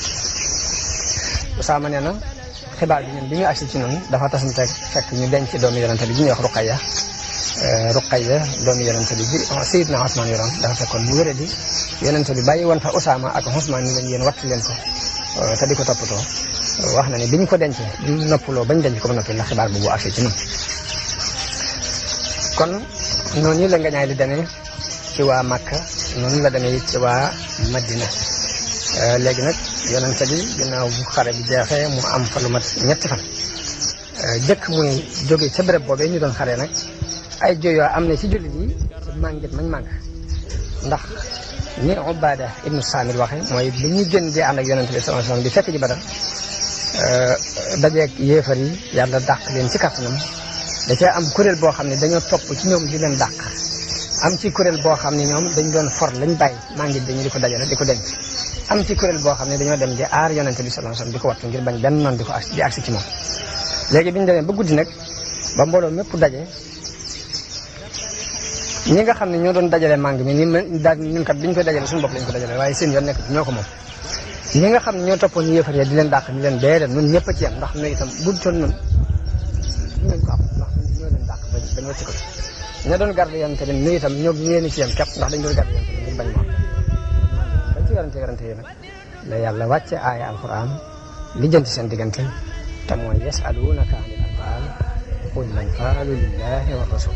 Usaama nee na xibaar bi ñun bi ñu agsi ci noonu dafa tasante fekk ñu denc doomu yonente bi ñuy wax Ruqayya doomu yonente bi Sayyidna Usmaan yoroon dafa fekkoon mu wéré di yonente bi bàyyi woon fa Usaama ak Usmaan ni leen yéen wattu leen ko te di ko toppatoo wax na ne bi ñu ko dencee bi ñu noppaloo bañ denc ko ba noppi la xibaar boobu agsi ci noonu kon noonu la ngañaay li demee ci waa Makka noonu la demee ci waa Madina léegi nag yonente bi ginnaaw bu xare bi jeexee mu am fa lu mat ñetti fan jëkk muy jóge ca béréb boobee ñu doon xare nag ay joyoo am na ci jullit yi ci màngit mañ màng ndax ni Ubaada ibnu Saamit waxe mooy bi ñu gën di ànd ak yonente bi sallallahu alayhi wasallam di fekk ji Badar dajeeg yéefar yi yàlla dàq leen ci kàttanam da cee am kuréel boo xam ne dañoo topp ci ñoom di leen dàq am ci kuréel boo xam ne ñoom dañ doon for lañ bàyyi màngit dañu di ko dajale di ko denc am ci kuréel boo xam ne dañoo dem di aar yonente bi sallallahu alayhi wasallam di ko wattu ngir bañ benn noon di agsi ci moom léegi bi ñu demee ba guddi nag ba mbooloo mépp daje ñi nga xam ne ñoo doon dajale màng mi ni daal ñun kat biñ koy dajale suñu bopp lañ ko dajale waaye seen yoon nekk ñoo ko moom ñi nga xam ne ñoo toppoon yéefar yi di leen dàq di leen déedéet ñun ñëpp a ci yem ndax nu itam budtoon ñun duñ ko am ndax ñoo leen dàq bañ wacc ko ña doon garde yonente bi nu itam ñoo ñeeni ci yem képp ndax dañ doon garde yonente bi ngir bañ moom bañ ci werante yi nag la yàlla wàcce aaya alquran li jënti seen diggante te mooy yasalunaka anil anfaal qul lanfaalu lillahi wa rasul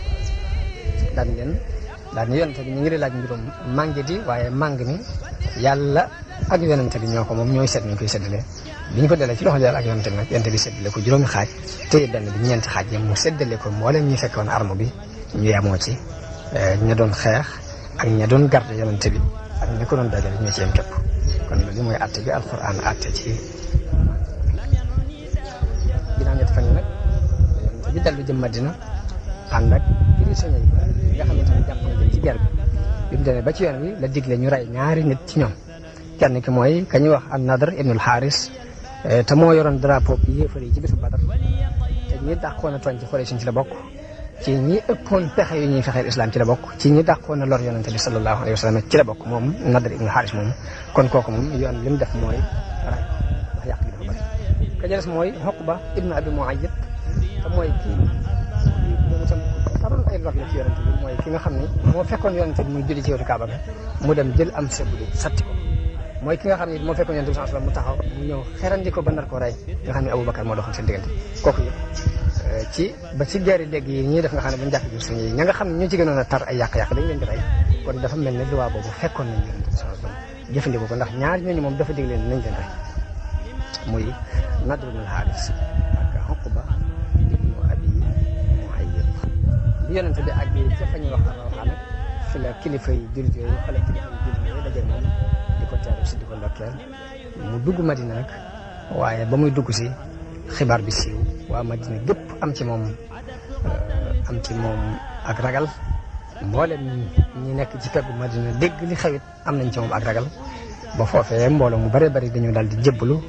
daal ni yonente bi ñu ngi di laaj mbirum màngi di waaye màng mi yàlla ak yonente bi ñoo ko moom ñooy seet ñu koy séddalee bi ñu ko dalee ci loxo yàlla ak yonente bi nag yonente bi séddale ko juróomi xaaj téye benn bi ñeenti xaaj yi mu séddale ko mboolem ñi fekkoon arme bi ñu yemoo ci ña doon xeex ak ña doon garde yonente bi ak ña ko doon dajale ñoo ci yem képp kon loolu mooy atte bi alquran atte ci ginnaaw ñetti fan yi nag yonente bi dellu jëm Madina ànd ak prisonniers yi nga xamante ne jàpp na leen ci guerre bi mu demee ba ci yoon wi la digle ñu rey ñaari nit ci ñoom kenn ki mooy ka ñuy wax an-Nadr ibnul Haaris te moo yoroon drapeau bi yéefar yi ci bisu Badar te ñi dàqoon a tooñ ci Quraysh ci la bokk ci ñi ëppoon pexe yu ñuy fexeel islam ci la bokk ci ñi dàqoon a lor yonente bi sallallahu alayhi wa sallam ci la bokk moom Nadr ibnul Haaris moom kon kooku moom yoon li mu def mooy ray ndax yàq bi dafa bëri ka ca des mooy Uqba ibnu Abi Mu'ayyid te mooy kii moom itam taroon ay lor la ci yonente bi mooy ki nga xam ne moo fekkoon yonente bi muy julli ci wetu Kaaba ga mu dem jël am sebuli satti ko mooy ki nga xam ne moo fekkoon yonente bi sallallahu alayhi wasallam mu taxaw mu ñëw xerandi ko ba nar ko rey nga xam ne Abubakar moo doxoon seen diggante kooku yëpp ci ba ci guerre dégg yi ñuy def nga xam ne buñu jàpp jur suñu yi ña nga xam ne ñoo ci gënoon a tar ay yàq-yàq dañ leen di rey kon dafa mel ne luwaa boobu fekkoon nañ yonente bi sallallahu alayhi wasallam jëfandikoo ko ndax ñaar ñooñu moom dafa dig leen nañ leen rey muy Nadr ibn Haaris ak Uqba ibnu Abi Mu'ayyid bi yonente bi ak bi ca fa ñuy wax Rawha nag fi la kilifa yi jullit yooyu xale kilifa yi jullit yooyu daje moom di ko teeru si di ko ndokkeel mu dugg Madina nag waaye ba muy dugg si xibaar bi siiw waa Madina gépp am ci moom ak ragal mboolem ñi nekk ci peggu Madina dégg li xewit am nañ ci moom ak ragal ba foofee mbooloo mu bare bari dañu daal di jébbalu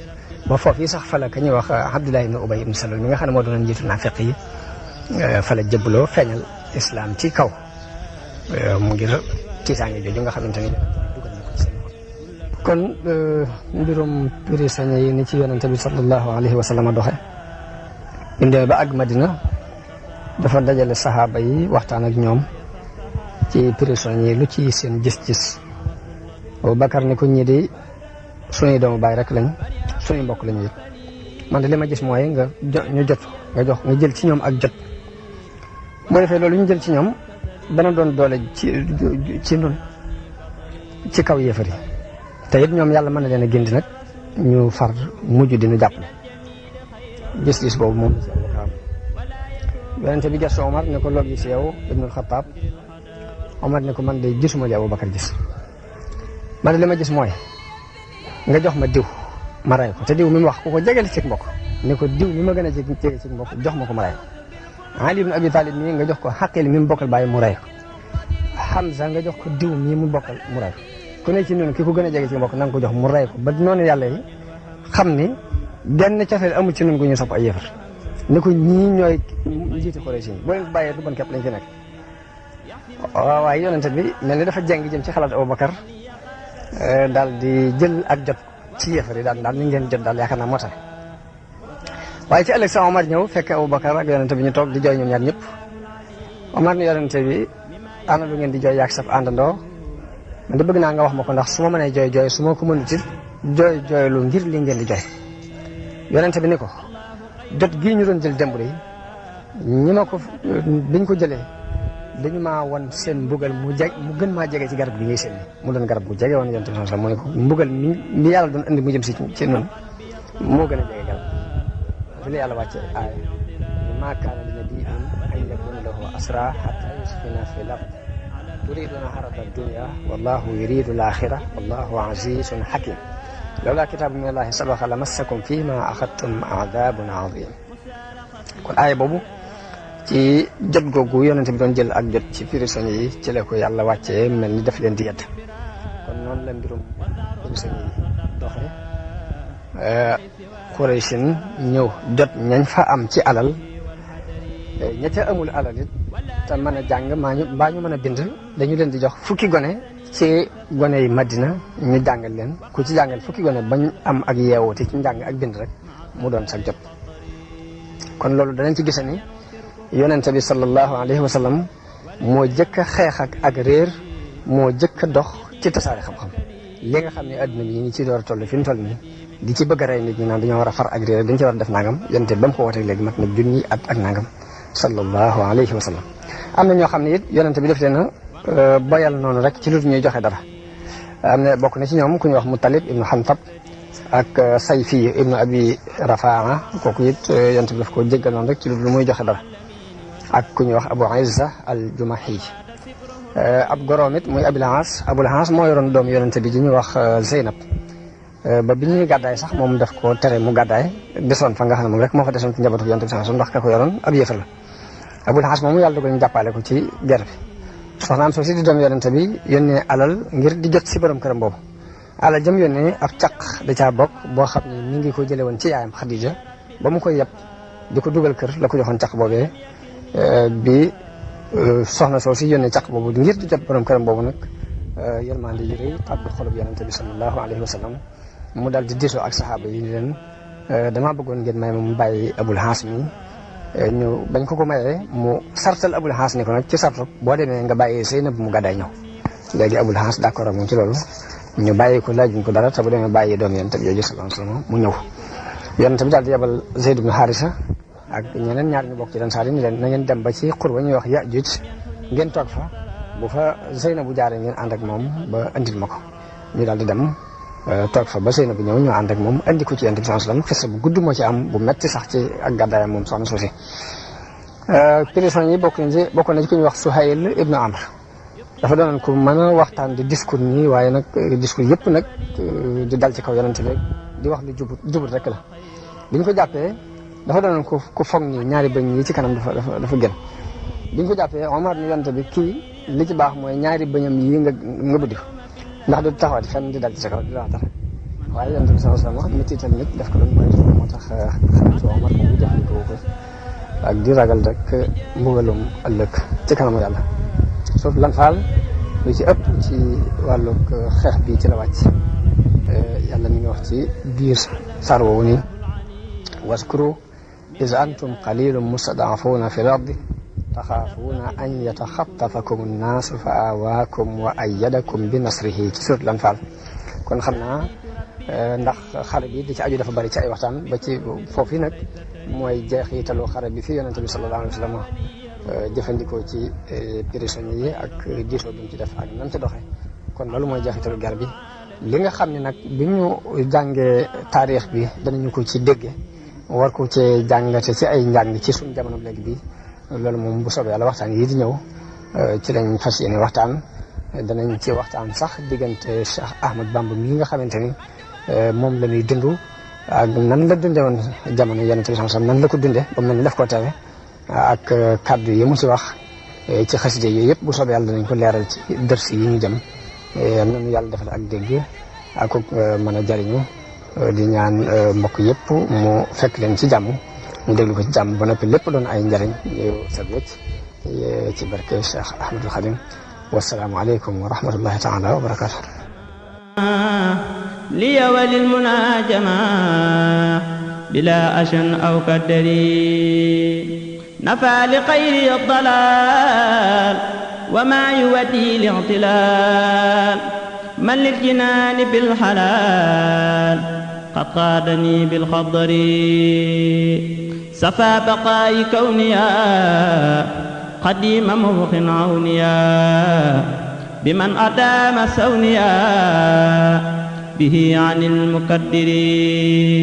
ba foofu yi sax fala ka ñuy wax Abdullah ibn Ubay ibn Salul mi nga xam ne moo doon njiitu naafiq yi fala jébbaloo feeñal islam ci kaw mu ngir tiitaange jooju nga xamante ni dugal na ko ci seen kon mbirum prisonniers yi ni ci yonente bi sallallahu alayhi wa sallam doxe bi demee ba àgg Madina dafa dajale saxaaba yi waxtaan ak ñoom ci prisonniers yi lu ci seen gis-gis Abubakar ni ko ñii di suñuy doomu baay rek lañ suñuy mbokk lañu yëpp man de li ma gis mooy nga jël ci ñoom ak jot boo defee loolu ñu jël ci ñoom dana doon doole ci nun ci kaw yéefar yi te it ñoom yàlla mën na leen a gindi nag ñu far mujj dina jàppale gis-gis boobu moom yonente bi gëstu Omar ne ko loo gis yow Ibnul Xattaab Omar ne ko man de gisuma li Abubakar gis man de li ma gis mooy nga jox ma diw ma rey ko te diw mi mu wax ku ko jegeel ci mbokk ne ko diw mi ma gën a jege ci mbokk jox ma ko ma rey ko Ali ibn Abi Talib mii nga jox ko Xaqil mi mu bokkal bàyyi mu rey ko Hamza nga jox ko diw mii mu bokkal mu rey ko ku ne ci noonu ki ko gën a jege ci mbokk na nga ko jox mu rey ko ba noonu yàlla yi xam ni benn cofeel amul ci noonu gu ñu sopp ay yëfar ne ko ñii ñooy njiiti Quraysh yi boo leen bàyyee du bon képp lañ ci nekk waaye yonente bi mel ni dafa jeng jëm ci xalaat Abubakar daal di jël ak jot ci yëfar yi daal ni ngeen jot daal yaakaar naa moo tax waaye ci ëllëg sa Omar ñëw fekk Abubakar ak yonente bi ñu toog di jooy ñoom ñaar ñëpp Omar ni yonente bi ana lu ngeen di jooy yaag saf àndandoo man di bëgg naa nga wax ma ko ndax su ma mënee jooy su ma ko mënut it jooy lu ngir li ngeen di jooy yonente bi ni ko jot gii ñu doon jël démb yi ñi ma ko biñ ko jëlee dañu maa won seen mbugal mu gën maa jege ci garab gi ngay seen mu doon garab bu jege woon yonent bi sallallahu alayhi wasallam mu ne ko mbugal mi yàlla doon andi mu jëm si ci noonu moo gën a jege garab fi la yàlla wàcce aaya maa kaana li nabiyyin an yakuna lahu asraa hattaa yuskhina fil ard turiiduuna arada ad-dunya wallaahu yuriidu al-aaxira wallaahu aziizun hakiim lawlaa kitaabun mina llaahi sabaqa lamassakum fiimaa axadtum adaabun aziim. kon aaya boobu ci jot googu yonent bi doon jël ak jot ci prisonniers yi ci la ko yàlla wàccee mel ni daf leen di yedd. kon noonu la mbirum prisonniers yi doxe Qurayshin ñëw jot ñañ fa am ci alal ña ca amul alal it te mën a jàng mbaa ñu mën a bind dañu leen di jox fukki gone ci gone yi Madina ñu jàngal leen ku ci jàngal fukki gone bañ am ak yeewuti ci njàng ak bind rek mu doon sa jot. kon loolu danañ ci gise ni yonente bi sallallahu alayhi wa sallam moo jëkk a xeex ak réer moo jëkk a dox ci tasaare xam-xam li nga xam ne adduna bi ñi ci door a toll fi mu toll nii di ci bëgg a rey nit ñi naan dañoo war a far ak réer dañ ci war a def nangam yonente ba mu ko wootee léegi mat na junni at ak nangam sallallahu alayhi wa sallam. am na ñoo xam ne it yonente bi def leen a boyal noonu rek ci lu ñuy joxe dara am na bokk na ci ñoom ku ñuy wax Mutalib ibnu Xantab ak Sayfi ibnu Abi Rafaa kooku it yonente bi daf ko jéggal noonu rek ci lu muy joxe dara ak ku ñuy wax Abu Izza al-Jumahi ab goroom it muy Abul Aas moo yoroon doomu yonente bi di ñuy wax Zeynab ba bi ñuy gàddaay sax moom daf ko tere mu gàddaay desoon fa nga xam ne moom rek moo fa desoon ci njabootu yonente bi sax ndax ka ko yoroon ab yéefar la. Abul Aas moomu yàlla dogal ñu jàppale ko ci guerre bi soxnaam soo si di doomu yonente bi yónnee alal ngir di jot si borom këram boobu alal jëm yónnee ab caq da caa bokk boo xam ne mi ngi ko jële woon ci yaayam Xadija ba mu koy yeb di ko dugal kër la ko joxoon caq boobee bi soxna soo si yónnee caq boobu ngir di jot borom këram boobu nag yërmande yu rëy tàbbi xolub yonente bi sallallahu alayhi wa sallam mu dal di diisoo ak saxaaba yi ni leen damaa bëggoon ngeen may ma mu bàyyi Abul Aas mi ñu bañ ko mayee mu sartal Abul Aas ni ko nag ci sartu boo demee nga bàyyi Zeynab mu gàddaay ñëw léegi Abul Aas d'accord ak moom ci loolu ñu bàyyi ko laajuñ ko dara te bu demee bàyyi doom yonente bi jooju sallallahu alayhi wa sallam mu ñëw yonente bi daal di yebal Zayd ibn Haarisa ak ñeneen ñaar ñu bokk ci Ansaar yi ni leen na ngeen dem ba ci xur ba ñuy wax Yaajuuj ngeen toog fa bu fa Zeynab bu jaaree ngeen ànd ak moom ba andil ma ko ñu daal di dem toog fa ba Zeynab bu ñëw ñu ànd ak moom andi ko ci yonente bi sallallahu alayhi wa sallam xisa bu gudd moo ci am bu metti sax ci ak gàddaayam moom soxna soosi prison yi bokk na ci ku ñuy wax Suhayl ibnu Amr dafa doonoon ku mën a waxtaan di discours nii waaye nag discours yëpp nag di dal ci kaw yonente bi di wax lu jubut rek la bi ñu ko jàppee dafa doonoon ku foog nii ñaari bëñ yi ci kanam dafa gën bi ñu ko jàppee Omar ni yonente bi kii li ci baax mooy ñaari bëñam yi nga buddi ko ndax du taxawati fenn di dal ci sa kaw di wax dara waaye yonente bi sallallahu alayhi wasallam mettital nit def ko doon mooy moo tax xaritu Omar bu jëfandikoo ko ak di ragal rek mbugalum ëllëg ci kanamu yàlla suuf lan faal lu ci ëpp ci wàllug xeex bi ci la wàcc yàlla mi ngi wax ci biir sar woowu ni waskuru iz antum qalilun mustad'afuna fi l-ardi taxaafuuna an yataxattafakum an-naasu fa aawaakum wa ayyadakum bi nasrihi ci suuf lan faal kon xam naa ndax xare bi di ci aju dafa bari ci ay waxtaan ba ci foofu nag mooy jeexitalu xare bi fi yonente bi sallallahu alayhi wa sallam jëfandikoo ci prisonniers yi ak diisoo bi mu ci def ak nam ci doxee kon loolu mooy jeexitalu guerre bi li nga xam ne nag bi ñu jàngee taarix bi danañu ko ci dégge war ko ci jàngate ci ay njàng ci suñu jamono léegi bi loolu moom bu soobee yàlla waxtaan yi di ñëw ci lañ fas yéene waxtaan danañ ci waxtaan sax diggante Cheikh Ahmad Bamba mi nga xamante ni moom la ñuy dund ak nan la dunde woon jamono yonente bi sallallahu alayhi wasallam nan la ko dunde ba mel ni daf koo teewe ak kaddu yi mu ci wax ci xaside yooyu yëpp bu soobee yàlla danañ ko leeral ci dërs yi ñu dem nanu yàlla defal ak dégg ak mën a jariñu di ñaan mbokk yëpp mu fekk leen ci jàmm ñu déglu ko ci jàmm ba noppi lépp doon ay njariñ yu set wecc ci barke Cheikh Ahmadul Khadim wassalaamu aleykum wa rahmatullahi taala wa barakatuh liya walil munajama bila ashan aw kadari nafa li xayri ad-dalal wa ma yuwaddi li'tilal man lil jinani bil halal qad qaadani bil xadari safa baqaayi kawniya خديم مبخ عونيا بمن أدام سونيا به عن المكدرين